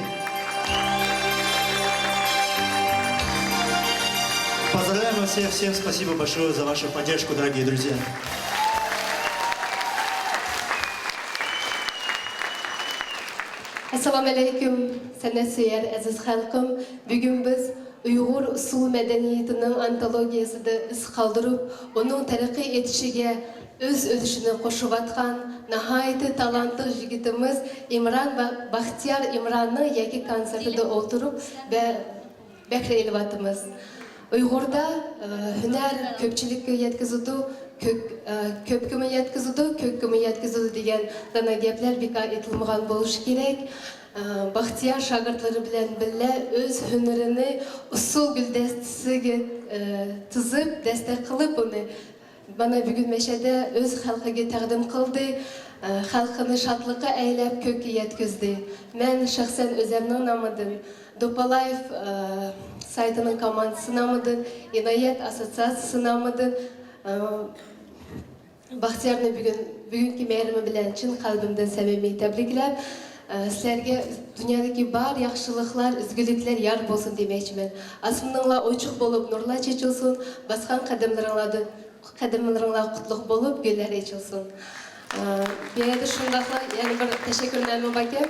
Поздравляем вас всех, всем спасибо большое за вашу поддержку, дорогие друзья. ئەسسالامۇئەلەيكۇم، سەنئەت سۆيەر ئەزىز خەلقىم. بۈگۈن بىز ئۇيغۇر ئۇسسۇل مەدەنىيىتىنىڭ ئانتولوگىيەسىدە ئىز قالدۇرۇپ، ئۇنىڭ تەرەققىي ئېتىشىگە ئۆز ئۈلۈشىنى قوشۇۋاتقان ناھايىتى تالانتلىق يىگىتىمىز ئىمران ۋە بەختىيار ئىمراننىڭ يەككە كونسېرتىدا ئولتۇرۇپ بە-، بەھرە ئېلىۋاتىمىز. ئۇيغۇردا، ئى، ھۈنەر كۆپچىلىككە يەتكۈزىدۇ، كۆك-، ئى، كۆپكىمۇ يەتكۈزىدۇ، كۆككىمۇ يەتكۈزىدۇ دېگەن دانا گەپلەر بىكار ئېيتىلمىغان بولۇشى كېرەك. ئى، بەختىيار شاگىرتلىرى بىلەن بىللە ئۆز ھۈنىرىنى ئۇسسۇل گۈلدەستىسىگە، ئى، تىزىپ، دەستەك قىلىپ، ئۇنى مانا بۈگۈن مەشەدە ئۆز خەلقىگە تەقدىم قىلدى. ئە، خەلقىنى شادلىققا ئەيلەپ كۆككە يەتكۈزدى. مەن شەخسەن ئۆزەمنىڭ نامىدىن، دوپالايف، ئە، سايتىنىڭ كوماندىسى نامىدىن، ئىنايەت ئاسسوتسىياتسىيىسى نامىدىن، ئە، بەختىيارنى بۈگۈن، بۈگۈنكى مەيرىمى بىلەن چىن قەلبىمدىن سەمىمىي تەبرىكلەپ، ئە، سىلەرگە دۇنيادىكى بار ياخشىلىقلار، ئىزگۈلۈكلەر يار بولسۇن دېمەكچىمەن. ئاسمىنىڭلار ئوچۇق بولۇپ، نۇرلار چېچىلسۇن، باسقان قەدەملىرىڭلاردا قەدەملىرىڭلار قۇتلۇق بولۇپ، گۈللەر ئېچىلسۇن. ئە، بۇ يەردە شۇنداقلا يەنە بىر تەشەككۈرنامە باركەن.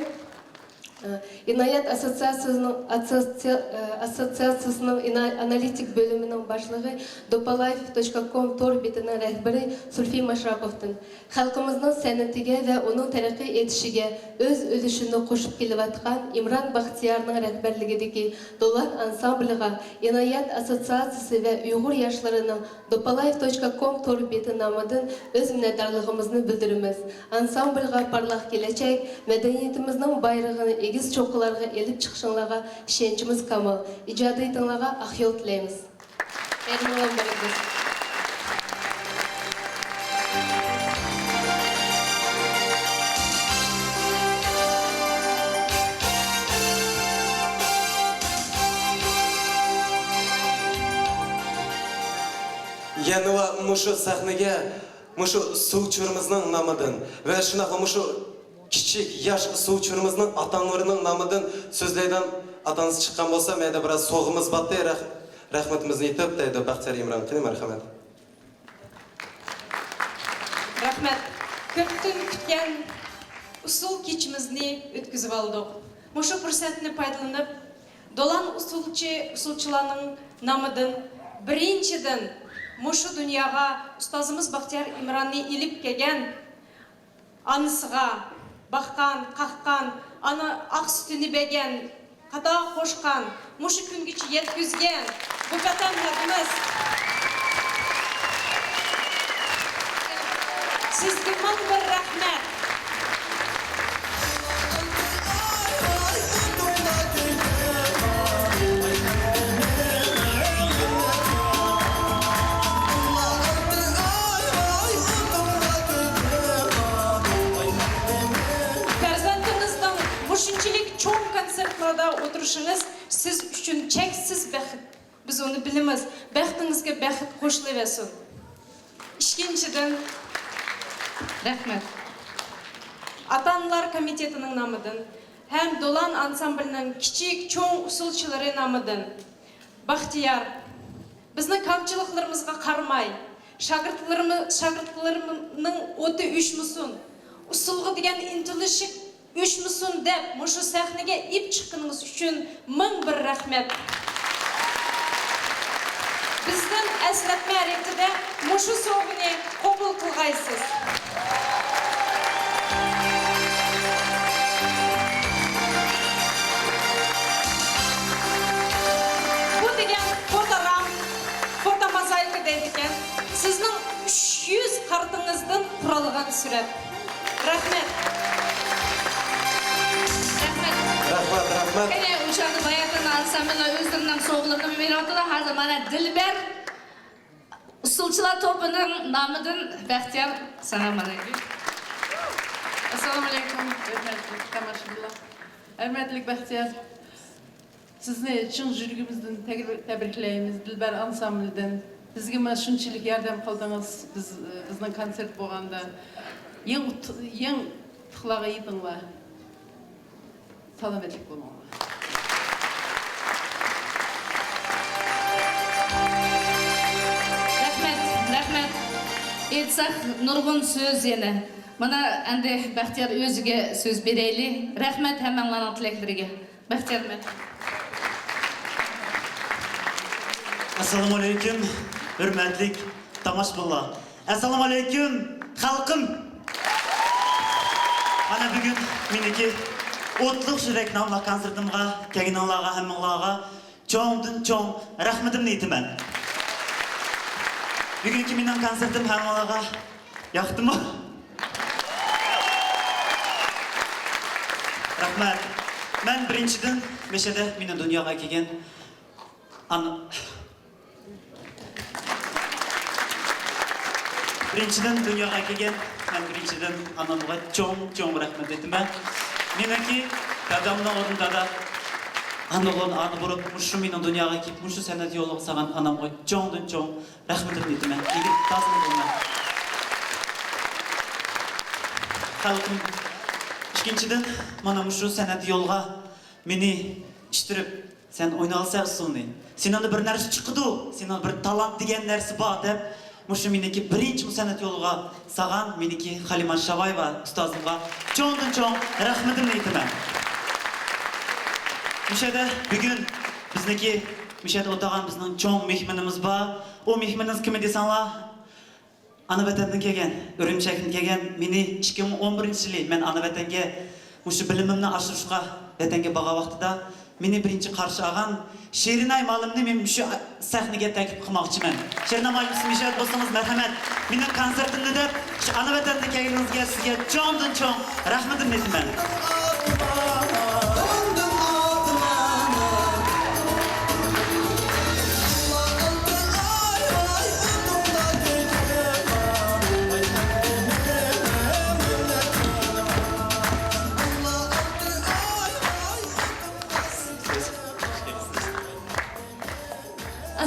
ئە، ئىنايەت ئاسسوتسىياتسىيىسىنىڭ، ئاسسوتسىيا-، ئە، ئاسسوتسىياتسىيىسىنىڭ ئىنا-، ئانالىتىك بۆلۈمىنىڭ باشلىقى، دوپالايف دوت كوم تور بېتىنىڭ رەھبىرى سۇلفى ماشراپوۋدىن، خەلقىمىزنىڭ سەنئىتىگە ۋە ئۇنىڭ تەرەققىي ئېتىشىگە ئۆز ئۈلۈشىنى قوشۇپ كېلىۋاتقان ئىمران بەختىيارنىڭ رەھبەرلىكىدىكى دولان ئانسامبلىغا، ئىنايەت ئاسسوتسىياتسىيىسى ۋە ئۇيغۇر ياشلىرىنىڭ دوپالايف دوت كوم تور بېتى نامىدىن ئۆز مىننەتدارلىقىمىزنى بىلدۈرىمىز. ئانسامبلغا پارلاق كېلەچەك، مەدەنىيىتىمىزنىڭ بايرىقىنى ئېگىز چوققىلارغا ئېلىپ چىقىشىڭلارغا ئىشەنچىمىز كامىل. ئىجادىيىتىڭلارغا ئاق يول تىلەيمىز. مەيرىمىڭلار مۇبارەك بولسۇن. يەنىلا مۇشۇ سەھنىگە مۇشۇ ئۇسسۇلچىلىرىمىزنىڭ نامىدىن ۋە شۇنداقلا مۇشۇ كىچىك ياش ئۇسسۇلچىلىرىمىزنىڭ ئاتا-ئانىلىرىنىڭ نامىدىن سۆزلەيدىغان ئاتا-ئانىسى چىققان بولسا، مەيدە بىرەر سوۋغىمىز بارتى، رەھ-، رەھمىتىمىزنى ئېيتىپ، دەيدۇ بەختىيار ئىمران. قېنى، مەرھەمەت. رەھمەت. كۆپتىن كۈتكەن ئۇسسۇل كېچىمىزنى ئۆتكۈزۈۋالدۇق. مۇشۇ پۇرسەتنى پايدىلىنىپ، دولان ئۇسسۇلچى، ئۇسسۇلچىلارنىڭ نامىدىن، بىرىنچىدىن، مۇشۇ دۇنياغا ئۇستازىمىز بەختىيار ئىمراننى ئېلىپ كەلگەن ئانىسىغا باققان، قاققان، ئانا ئاق سۈتىنى بەرگەن، قاتار قوشقان، مۇشۇ كۈنگىچە يەتكۈزگەن بۇ ۋەتەن خەلقىمىز، سىزگە مىڭ بىر رەھمەت. پەرزەنتىڭىزنىڭ مۇشۇنچىلىك چوڭ كونسېرتلاردا ئولتۇرۇشىڭىز سىز ئۈچۈن چەكسىز بەخت. بىز ئۇنى بىلىمىز. بەختىڭىزگە بەخت قوشۇلۇۋەرسۇن. ئىككىنچىدىن، رەھمەت. ئاتا-ئانىلار كومىتېتىنىڭ نامىدىن ھەم دولان ئانسامبىلىنىڭ كىچىك، چوڭ ئۇسسۇلچىلىرى نامىدىن، بەختىيار، بىزنىڭ كەمچىلىكلىرىمىزغا قارىماي، شاگىرتلىرىمىز، شاگىرتلىرىمنىڭ ئوتى ئۆچمىسۇن، ئۇسسۇلغا دېگەن ئىنتىلىشى ئۆچمىسۇن دەپ، مۇشۇ سەھنىگە ئېلىپ چىققىنىڭىز ئۈچۈن مىڭ بىر رەھمەت. بىزدىن ئەسلەتمە رېتىدە مۇشۇ سوۋغىنى قوبۇل قىلغايسىز. بۇ دېگەن فوتورام، فوتوموزايكا دەيدىكەن. سىزنىڭ ئۈچ يۈز قارتىڭىزدىن قۇرالغان سۈرەت. رەھمەت. رەھمەت. رەھمەت، رەھمەت. قېنى، ئوشۇ يەردە باياتىن ئانسامبىللار ئۆزلىرىنىڭ سوۋغىلىرىنى بېرىۋاتىدۇ. ھازىر مانا دىلبەر ئۇسسۇلچىلار توپىنىڭ نامىدىن بەختىيار، ساڭا مانا. ئەسسالامۇئەلەيكۇم، ھۆرمەتلىك تاماشىبىنلار. ھۆرمەتلىك بەختىيار. سىزنى چىن يۈرىكىمىزدىن تەبرىكلەيمىز، دىلبەر ئانسامبىلدىن. بىزگە مانا شۇنچىلىك ياردەم قىلدىڭىز، بىز، بىزنىڭ كونسېرت بولغاندا. يېڭى ئۇت-، يېڭى ئۇتۇقلارغا يېتىڭلار. سالامەتلىك بولۇڭلار. رەھمەت، رەھمەت. ئېيتساق نۇرغۇن سۆز يەنە. مانا ئەمدى بەختىيار ئۆزىگە سۆز بېرەيلى. رەھمەت ھەممەڭلارنىڭ تىلەكلىرىگە. بەختىيار مەن. ئەسسالامۇئەلەيكۇم، ھۆرمەتلىك تاماشىبىنلار. ئەسسالامۇئەلەيكۇم، خەلقىم. مانا بۈگۈن مېنىڭكى ئوتلۇق يۈرەك ناملىق كونسېرتىمغا كەلگىنىڭلارغا، ھەممىڭلارغا چوڭدىن چوڭ رەھمىتىمنى ئېيتىمەن. بۈگۈنكى مېنىڭ كونسېرتىم ھەممىڭلارغا ياقتىمۇ؟ رەھمەت. مەن بىرىنچىدىن، مەشەدە مېنى دۇنياغا ئەكەلگەن ئانا، بىرىنچىدىن، دۇنياغا ئەكەلگەن، مەن بىرىنچىدىن ئانامغا چوڭ، چوڭ رەھمەت ئېيتىمەن. مېنىڭكى دادامنىڭ ئورنىدا دادا، ئاندىن ئانا بولۇپ، مۇشۇ مېنىڭ دۇنياغا كېلىپ، مۇشۇ سەنئەت يولىغا سالغان ئانامغا چوڭدىن چوڭ رەھمىتىمنى ئېيتىمەن. ئىگىلىك تازىلىق بولىمەن. خەلقىم، ئىككىنچىدىن، مانا مۇشۇ سەنئەت يولغا مېنى ئىتتىرىپ، سەن ئوينالسەن ئۇسسۇلنى، سېنىڭدە بىر نەرسە چىقىدۇ، سېنىڭدە بىر تالانت دېگەن نەرسە بار دەپ، مۇشۇ مېنىڭكى بىرىنچى مۇ سەنئەت يولىغا سالغان مېنىڭكى خالىمان شاۋايېۋا ئۇستازىمغا چوڭدىن چوڭ رەھمىتىمنى ئېيتىمەن. مۇشۇ يەردە بۈگۈن بىزنىڭكى، مۇشۇ يەردە ئولتۇرغان بىزنىڭ چوڭ مېھمىنىمىز بار. ئۇ مېھمىنىمىز كىم دېسەڭلار، ئانا ۋەتەندىن كەلگەن، ئۈرۈمچەكتىن كەلگەن، مېنى ئىككى مىڭ ئون بىرىنچى يىلى مەن ئانا ۋەتەنگە مۇشۇ بىلىمىمنى ئاشۇرۇشقا ۋەتەنگە بارغان ۋاقتىدا مېنى بىرىنچى قارشى ئالغان شېرىناي مالىمنى مەن مۇشۇ سەھنىگە تەكلىپ قىلماقچىمەن. شېرىناي مالىم، سىز مۇشۇ يەردە بولسىڭىز مەرھەمەت. مېنىڭ كونسېرتىمنى دەپ، شۇ ئانا ۋەتەندىن كەلگىنىڭىزگە سىزگە چوڭدىن چوڭ رەھمىتىمنى ئېيتىمەن.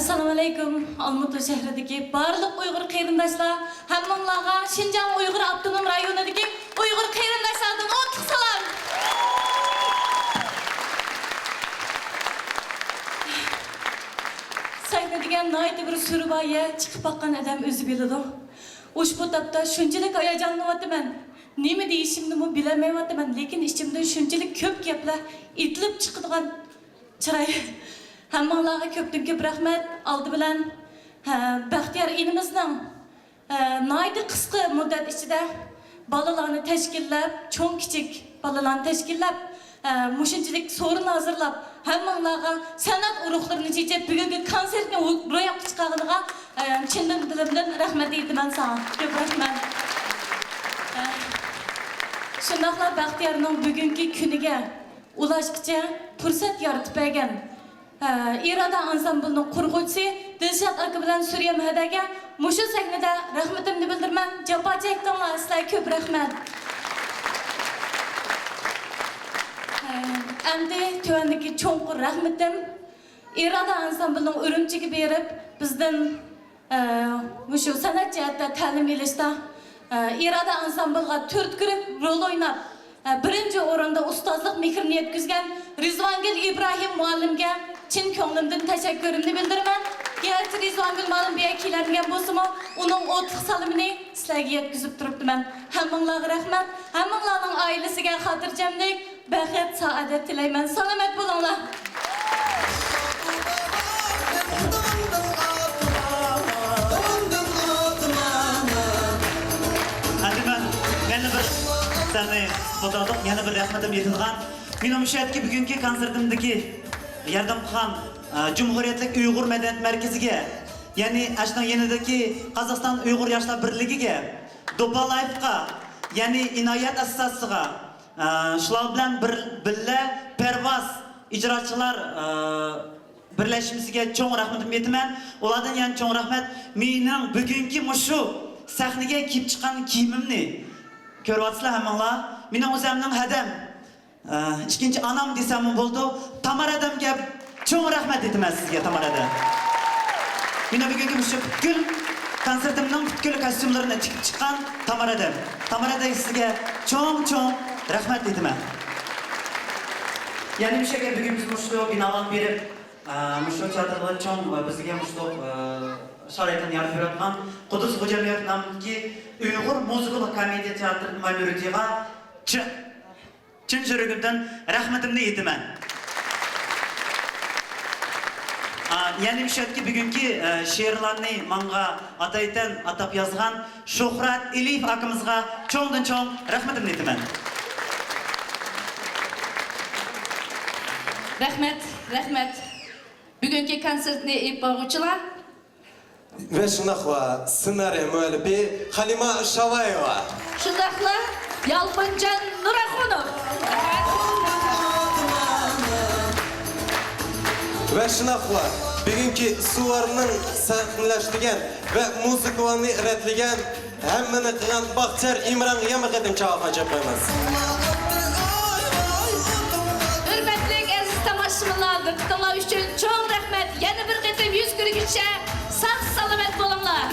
ئەسسالامۇئەلەيكۇم، ئالمۇتا شەھىرىدىكى بارلىق ئۇيغۇر قېرىنداشلار، ھەممىڭلارغا شىنجاڭ ئۇيغۇر ئاپتونوم رايونىدىكى ئۇيغۇر قېرىنداشلاردىن ئوتلۇق سالام! سەھنە دېگەن ناھايىتى بىر سۈرى بار يەر، چىقىپ باققان ئادەم ئۆزى بىلىدۇ. ئۇشبۇ تاپتا شۇنچىلىك ھاياجانلىنىۋاتىمەن، نېمە دېيىشىمنىمۇ بىلەلمەيۋاتىمەن، لېكىن ئىچىمدىن شۇنچىلىك كۆپ گەپلەر ئېتىلىپ چىقىدىغان چىراي. ھەممىڭلارغا كۆپتىن كۆپ رەھمەت. ئالدى بىلەن، ھە، بەختىيار ئىنىمىزنىڭ، ھە، ناھايىتى قىسقا مۇددەت ئىچىدە بالىلارنى تەشكىللەپ، چوڭ كىچىك بالىلارنى تەشكىللەپ، ھە، مۇشۇنچىلىك سورۇن ھازىرلاپ، ھەممىڭلارغا سەنئەت ئۇرۇقلىرىنى چېچىپ، بۈگۈنكى كونسېرتنى روياپقا چىقارغىنىغا، ھە، چىن دىلىمدىن رەھمەت ئېيتىمەن ساڭا. كۆپ رەھمەت. ھە، شۇنداقلا بەختىيارنىڭ بۈگۈنكى كۈنىگە ئۇلاشقىچە پۇرسەت يارىتىپ بەرگەن، ھە، ئىرادە ئانسامبىلىنىڭ قۇرغۇچىسى دىلشات ئاكا بىلەن سۈرىيەم ھەدەگە مۇشۇ سەھنىدە رەھمىتىمنى بىلدۈرىمەن. جاپا چەكتىڭلار، سىلەرگە كۆپ رەھمەت. ھە، ئەمدى تۆۋەندىكى چوڭقۇر رەھمىتىم ئىرادە ئانسامبىلىنىڭ ئۈرۈمچىگە بېرىپ، بىزدىن ئە، مۇشۇ سەنئەت جەھەتتە تەلىم ئېلىشتا، ئە، ئىرادە ئانسامبىلغا تۈرتكە كىرىپ رول ئويناپ، ئە، بىرىنچى ئورۇندا ئۇستازلىق مېھرىنى يەتكۈزگەن رىزۋانگۈل ئىبراھىم مۇئەللىمگە چىن كۆڭلۈمدىن تەشەككۈرۈمنى بىلدۈرىمەن. گەرچە رىزۋانگۈل مۇئەللىم بۇ يەرگە كېلەلمىگەن بولسىمۇ، ئۇنىڭ ئوتلۇق سالىمىنى سىلەرگە يەتكۈزۈپ تۇرۇپتىمەن. ھەممىڭلارغا رەھمەت. ھەممىڭلارنىڭ ئائىلىسىگە خاتىرجەملىك، بەخت، سائادەت تىلەيمەن. سالامەت بولۇڭلار. ئەمدى مەن يەنە بىر سەننى قوتاردۇق، يەنە بىر رەھمىتىم ئېيتىلغان. مېنىڭ مۇشۇ يەردىكى بۈگۈنكى كونسېرتىمدىكى ياردەم قىلغان، ئە، جۇمھۇرىيەتلىك ئۇيغۇر مەدەنىيەت مەركىزىگە، يەنى ئاشۇنىڭ يېنىدىكى قازاقىستان ئۇيغۇر ياشلار بىرلىكىگە، دوپا لايفقا، يەنى ئىنايەت ئاسساسىغا، ئە، شۇلار بىلەن بىر، بىللە پەرۋاز ئىجراچىلار، ئە، بىرلەشمىسىگە چوڭ رەھمىتىمنى ئېيتىمەن. ئۇلاردىن يەنە چوڭ رەھمەت. مېنىڭ بۈگۈنكى مۇشۇ سەھنىگە كىيىپ چىققان كىيىمىمنى كۆرۈۋاتىسىلەر ھەممىڭلار. مېنىڭ ئۆزۈمنىڭ ھەدەم، ئە، ئىككىنچى ئانام دېسەممۇ بولىدۇ، تامارا ھەدەمگە چوڭ رەھمەت ئېيتىمەن سىزگە، تامارا ھەدەم. مېنىڭ بۈگۈنكى مۇشۇ پۈتكۈل كونسېرتىمنىڭ پۈتكۈل كاستيۇملىرىنى تىكىپ چىققان تامارا ھەدەم. تامارا ھەدەم، سىزگە چوڭ، چوڭ رەھمەت ئېيتىمەن. يەنە مۇشۇ يەرگە بۈگۈن بىز مۇشۇ بىنالارنى بېرىپ، ئە، مۇشۇ تىياتىرغا چوڭ، ئە، بىزگە مۇشۇ، ئە، شارائىتنى يارىتىپ بېرىۋاتقان قۇددۇس خوجامياروف نامىدىكى ئۇيغۇر مۇزىكىلىق كومېدىيە تىياتىر مەمۇرىيىتىغا چىن، چىن يۈرىكىمدىن رەھمىتىمنى ئېيتىمەن. ئا، يەنە مۇشۇ يەردىكى بۈگۈنكى، ئە، شېئىرلارنى ماڭا ئاتايتەن ئاتاپ يازغان شۆھرەت ئېلىيېۋ ئاكىمىزغا چوڭدىن چوڭ رەھمىتىمنى ئېيتىمەن. رەھمەت، رەھمەت. بۈگۈنكى كونسېرتنى ئېلىپ بارغۇچىلار. ۋە شۇنداقلا سېنارىي مۇئەللىپى خەلىمە شاۋايېۋا. شۇنداقلا يالقۇنجان نۇراخۇنوف. ۋە شۇنداقلا بۈگۈنكى سۇۋارنىڭ سەھنىلەشتۈرگەن ۋە مۇزىكىۋالنى رەتلىگەن ھەممىنى قىلغان باختىيار ئىمرانغا يەنە بىر قېتىم چاۋاكان چاپىمىز. ھۆرمەتلىك ئەزىز تاماشىبىنلار، دىققىتىڭلار ئۈچۈن چوڭ رەھمەت. يەنە بىر قېتىم يۈز كۆرگۈچە ساق سالامەت بولۇڭلار.